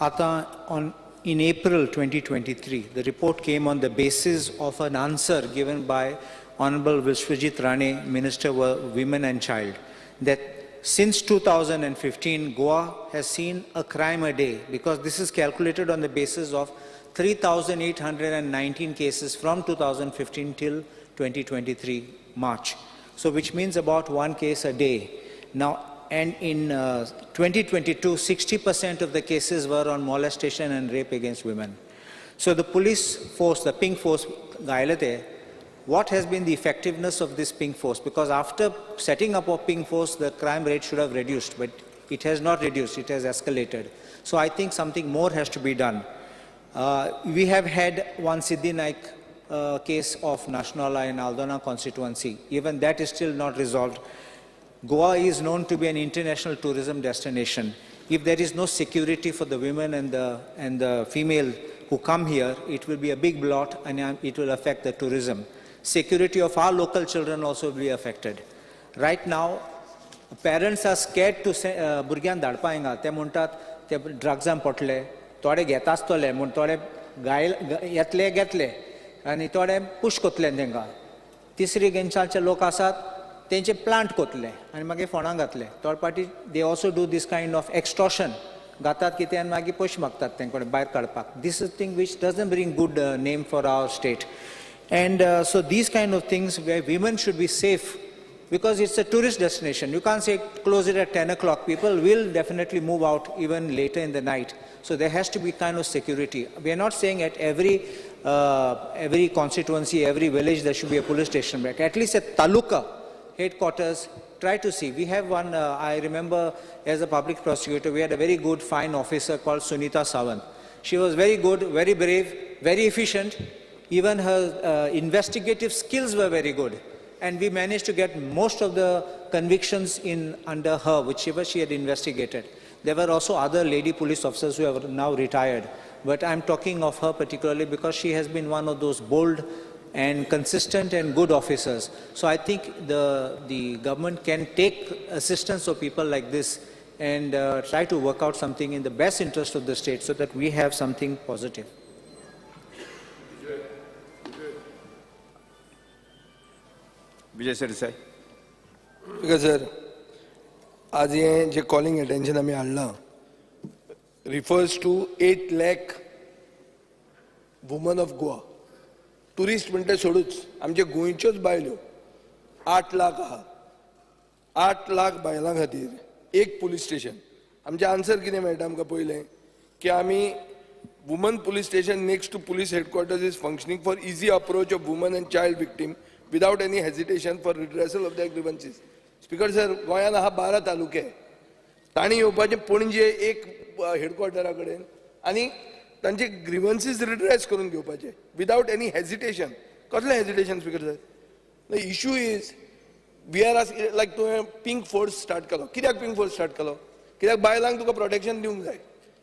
आतां on in April 2023, the report came on the basis of an answer given by Honorable Vishwajit Rane, Minister for Women and Child, that since 2015, Goa has seen a crime a day, because this is calculated on the basis of 3,819 cases from 2015 till 2023 March. So which means about one case a day. Now, and in 2022, 60% of the cases were on molestation and rape against women. So the police force, the pink force, what has been the effectiveness of this pink force? Because after setting up a pink force, the crime rate should have reduced, but it has not reduced, it has escalated. So I think something more has to be done. We have had one Siddhi Naik case of Nationala in Aldona constituency. Even that is still not resolved. Goa is known to be an international tourism destination. If there is no security for the women and the female who come here, it will be a big blot and it will affect the tourism. Security of our local children also will be affected. Right now, parents are scared to say, भुरग्यान धाडपा हिंगा, ते म्हणटात ते ड्रग्सान पडले, थोडे घेता आसतले म्हूण थोडे गायल येतले घेतले आनी थोडे पुश कोतले तांकां. तिसरी गेंशाचे लोक आसात तेंचे प्लांट कोतले आनी मागीर फोंडां घातले. थोडे पाटी they also do this kind of extortion, घातात कितें आनी मागीर पयशे मागतात तेंचे कडेन भायर काडपाक. This is thing which doesn't bring good name for our state. And so these kind of things where women should be safe, because it's a tourist destination. You can't say close it at 10 o'clock. People will definitely move out even later in the night. So there has to be kind of security. We are not saying at every constituency, every village there should be a police station. But at least at taluka headquarters, try to see. We have one, I remember as a public prosecutor, we had a very good fine officer called Sunita Sawant. She was very good, very brave, very efficient. Even her investigative skills were very good. And we managed to get most of the convictions in under her, whichever she had investigated. There were also other lady police officers who have now retired. But I'm talking of her particularly because she has been one of those bold and consistent and good officers. So I think the government can take assistance of people like this and try to work out something in the best interest of the state so that we have something positive. Vijay Sardesai. Speaker sir, आज हे जे कॉलिंग अटेन्शन आमी हाडलां refers to 8 lakh women of Goa. Tourist म्हणटा सोडूच, आमचे गोंयच्योच बायल्यो 8 लाख आहा. 8 लाख बायलां खातीर एक पुलीस स्टेशन. आमचें आन्सर कितें मेळटा आमकां पयलें की आमी woman police station next to police headquarters is functioning for easy approach of woman and child victim without any hesitation for redressal of their grievances. Speaker sir, गोंयांत आहा 12 तालुके, तांणी येवपाचें पणजे एक हेडक्वॉर्टरा कडेन आनी तांचे ग्रिवन्सीस रिड्रेस करून घेवपाचे विदावट एनी हेजिटेशन. कसलें hesitation speaker sir? The issue is we are like तुवें पिंक फोर्स स्टार्ट केलो. कित्याक पिंक फोर्स स्टार्ट केलो? कित्याक बायलांक तुका प्रोटेक्शन दिवंक जाय.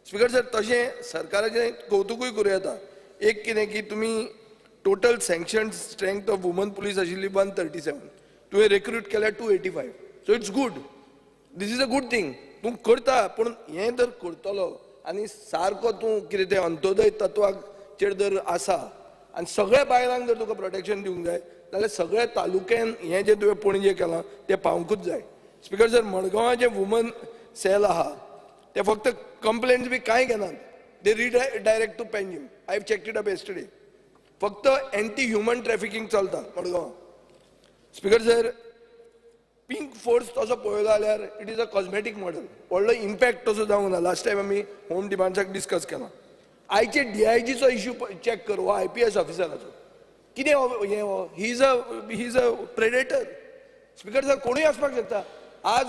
स्पीकर सर, तशें सरकाराचें कौतुकूय करूं येता. एक कितें की तुमी total sanction strength of woman police आशिल्ली 137, तुवें रिक्रूट केल्या 285. So it's good, this is a good thing. तूं करता, पूण हें जर करतलो आनी सारको तूं कितें तें अंत्योदय तत्वाचेर जर आसा आनी सगळ्या बायलांक जर तुका प्रोटेक्शन दिवंक जाय जाल्यार सगळ्या तालुक्यान हें जें तुवें पणजे केलां तें पावंकूच जाय. स्पीकर सर, मडगांवां जें वुमन सेल आहा ते फक्त कंप्लेन्स बी कांय घेनात, they redirect to Panjim. I have checked it up yesterday. फक्त एंटी ह्युमन ट्रॅफिकींग चलता मडगांवां. स्पीकर सर, पिंक फोर्स तसो पळयलो जाल्यार it is a cosmetic model, व्हडलो इम्पॅक्ट तसो जावंक ना. लास्ट टायम आमी होम डिमांड्साक डिस्कस केला. आयचे डीआयजीचो इश्यू चॅक कर, हो IPS ऑफिसराचो कितें हें, हो he is a predator. Speaker sir, कोणूय आसपाक शकता. आज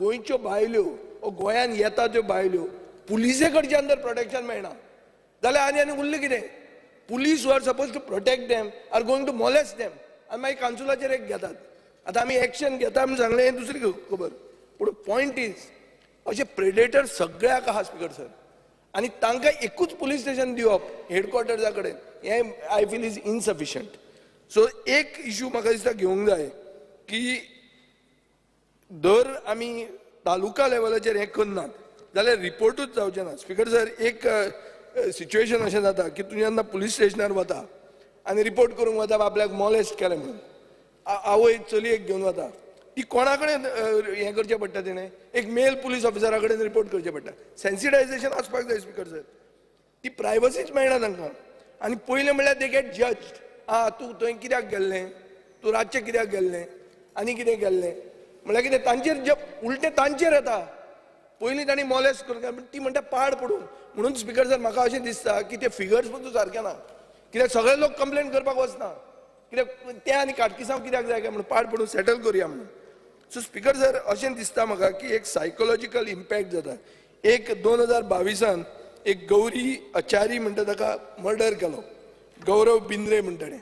गोंयच्यो बायल्यो ओ गोंयान येता त्यो बायल्यो पुलिसे कडच्यान जर प्रोटेक्शन मेळना जाल्यार आनी आनी उरलें कितें? Police who are suppose to protect them are going to molest them. आनी मागीर कान्सुलाचेर एक घेतात. आतां आमी एक्शन घेता म्हूण सांगलें हें दुसरी खबर, पूण पॉयंट is अशे प्रेडेटर सगळ्याक आहा स्पीकर सर, आनी तांकां एकूच पुलीस स्टेशन दिवप हेडक्वॉर्टर्सा कडेन हें I feel is insufficient. So एक इशू म्हाका दिसता घेवंक जाय की दर आमी तालुका लेवलाचेर हें करनात जाल्यार रिपोर्टूच जावचें ना. स्पीकर सर, एक सिच्युएशन अशें जाता की तूं जेन्ना पुलीस स्टेशनार वता आनी रिपोर्ट करूंक वता आपल्याक मॉलेस्ट केलें म्हणून, आवय चलयेक घेवन वता, ती कोणा कडेन हें करचें पडटा, तिणें एक मेल पुलीस ऑफिसरा कडेन रिपोर्ट करचें पडटा. सेन्सिटायझेशन आसपाक जाय स्पीकर सर, ती प्रायवसीच मेळना तांकां. आनी पयलें म्हणल्यार they get judged. आं, तूं थंय कित्याक गेल्लें, तूं रातचें कित्याक गेल्लें आनी कितें गेल्लें, म्हणल्यार कितें तांचेर उलटें तांचेर येता. पयलीं तांणी मॉलेस्ट करून ती म्हणटा पाड पडूं. म्हणून स्पीकर सर म्हाका अशें दिसता की ते फिगर्स पसून सारके ना, कित्याक सगळे लोक कंप्लेन करपाक वचना, कित्याक ते आनी काटकिसांव कित्याक जाय काय म्हणून पाड पडून सेटल करुया म्हणून. सो स्पीकर सर, अशें दिसता म्हाका की एक सायकोलॉजिकल इम्पॅक्ट जाता. एक 2022 एक गौरी अचारी म्हणटा ताका मर्डर केलो, गौरव बिंद्रे म्हणटा तेणें.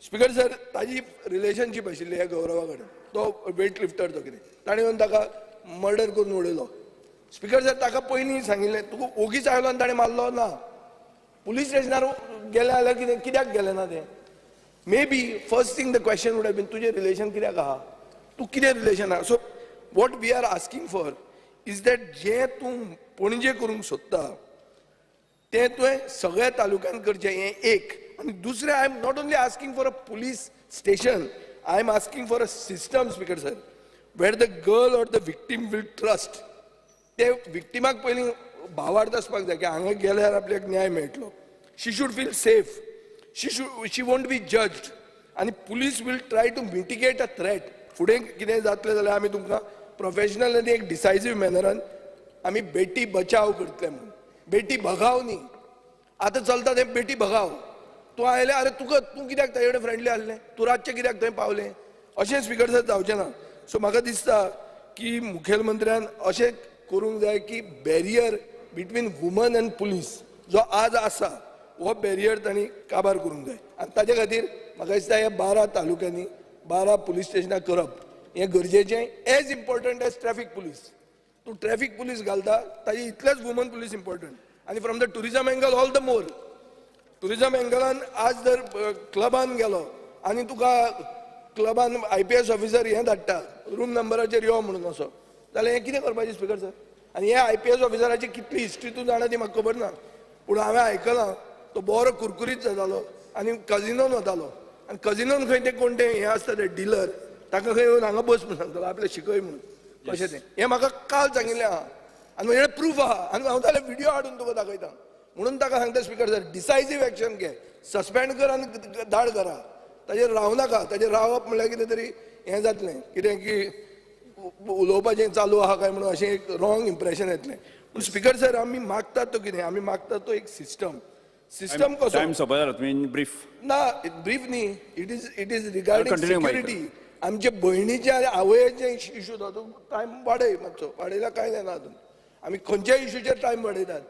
स्पीकर सर, ताजी रिलेशनशीप आशिल्ली ह्या गौरवा कडेन, तो वेट लिफ्टर तो कितें, ताणें येवन ताका मर्डर करून उडयलो. स्पीकर सर, ताका पयलीं सांगिल्लें तुका ओगीच आयलो आनी ताणें मारलो ना. पुलीस स्टेशनार गेले जाल्यार कितें कित्याक गेलें ना तें? Maybe first thing the question would have been तुजें रिलेशन कित्याक आहा, तूं कितें रिलेशन आहा. So what we are asking for is that जें तूं पणजे करूंक सोदता तें तुवें सगळ्या तालुक्यांत करचें, हें एक. आनी दुसरें, I am not only asking for a police station, I am asking for a system speaker sir, where the girl or the victim will trust. ते विक्टिमाक पयलीं भावार्थ आसपाक जाय की हांगा गेल्यार आपल्याक न्याय मेळटलो. She should feel safe, she won't be judged, आनी police will try to mitigate a threat. फुडें कितें जातलें जाल्यार आमी तुमकां प्रोफेशनल आनी एक डिसायजीव मॅनरान आमी बेटी बचाव करतले म्हणून, बेटी भगाव न्ही. आतां चलता तें बेटी भगाव. तूं आयलें, अरे तुका तूं कित्याक ताजे कडेन फ्रेंडली आसलें, तूं रातचें कित्याक थंय पावलें, अशें स्पीकर सर जावचें ना. सो म्हाका दिसता की मुखेलमंत्र्यान अशें करूंक जाय की barrier between woman and police जो आज आसा हो बॅरियर तांणी काबार करूंक जाय. आनी ताजे खातीर म्हाका दिसता ह्या 12 तालुक्यांनी 12 पुलीस स्टेशनां करप हें गरजेचें, as important as traffic police. तूं ट्रॅफीक पुलीस घालता ताजे इतलेच वुमन पुलीस इम्पॉर्टंट. आनी from the tourism angle all the more. Tourism एंगलान आज जर क्लबान गेलो आनी तुका क्लबान IPS officer हें धाडटा रूम नंबराचेर यो म्हणून असो, जाल्यार हें कितें करपाचें स्पीकर सर? आनी हे IPS ऑफिसराची कितली हिस्ट्री तूं जाणा ती म्हाका खबर ना, पूण हांवें आयकलां तो बरो कुरकुरीत जातालो आनी कजिनोन वतालो, आनी कजिनोन खंय ते कोण ते हें आसता ते डिलर, ताका खंय येवन हांगा बस म्हणून सांगतालो आपलें शिकय म्हणून कशें तें. हें म्हाका काल सांगिल्लें आहा आनी म्हजें प्रूफ आहा आनी हांव जाल्यार व्हिडियो हाडून तुका दाखयता. म्हणून ताका सांगता स्पीकर सर, डिसायजीव एक्शन घे, सस्पेंड कर आनी धाड घरा. ताजेर रावं नाका. ताजेर रावप म्हणल्यार कितें तरी हें जातलें, कितें की उलोवपाचें चालू आहा काय म्हणून अशें एक रॉंग इम्प्रेशन येतलें. पूण स्पीकर सर, आमी मागतात तो कितें, आमी मागतात तो एक सिस्टम. सिस्टम कसो? टायम सोंपो जाला, तुमी ब्रीफ. ना, ब्रीफ न्ही, it is regarding security. आमचे भयणीचे आनी आवयचे इशू. तो टायम वाडय मातसो, वाडयल्यार कांय जायना. अजून आमी खंयच्याय इशूचेर टायम वाडयतात.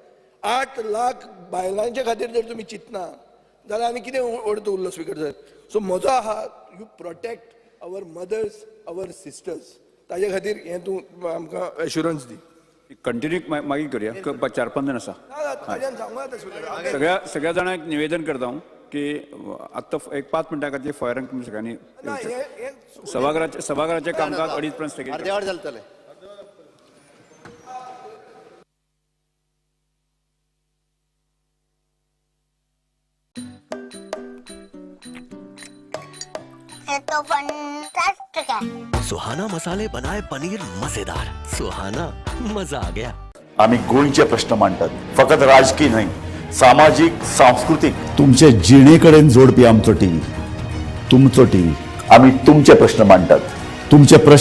8 लाख बायलांचे खातीर जर तुमी चिंतना जाल्यार आनी कितें अर्थ उरलो स्पीकर सर? सो म्हजो आहा, you protect our mothers, our sisters. ताजे खातीर हें तूं आमकां एश्युरन्स दी. कंटिन्यू मागीर करूया, 4-5 जाण आसा. सांगू. सगळ्या जाणांक निवेदन करता हांव की आत्तां एक 5 मिनटां खातीर फॉयरांक तुमी सगळ्यांनी सभाघराचें कामकाज 2:30 पर्यंत स्थगीत. जातलें. तो फंटास्टिक है. सुहाना मसाले बनाए पनीर मजेदार. सुहाना, मजा आ गया. आम्ही गोंयचे प्रश्न मांडटात, फकत राजकीय न्हय, सामाजीक, सांस्कृतीक, तुमचे जिणेकडेन जोडपी आमचो टीव्ही, तुमचो टीव्ही. आम्ही तुमचे प्रश्न मांडटात, तुमचे प्रश्न.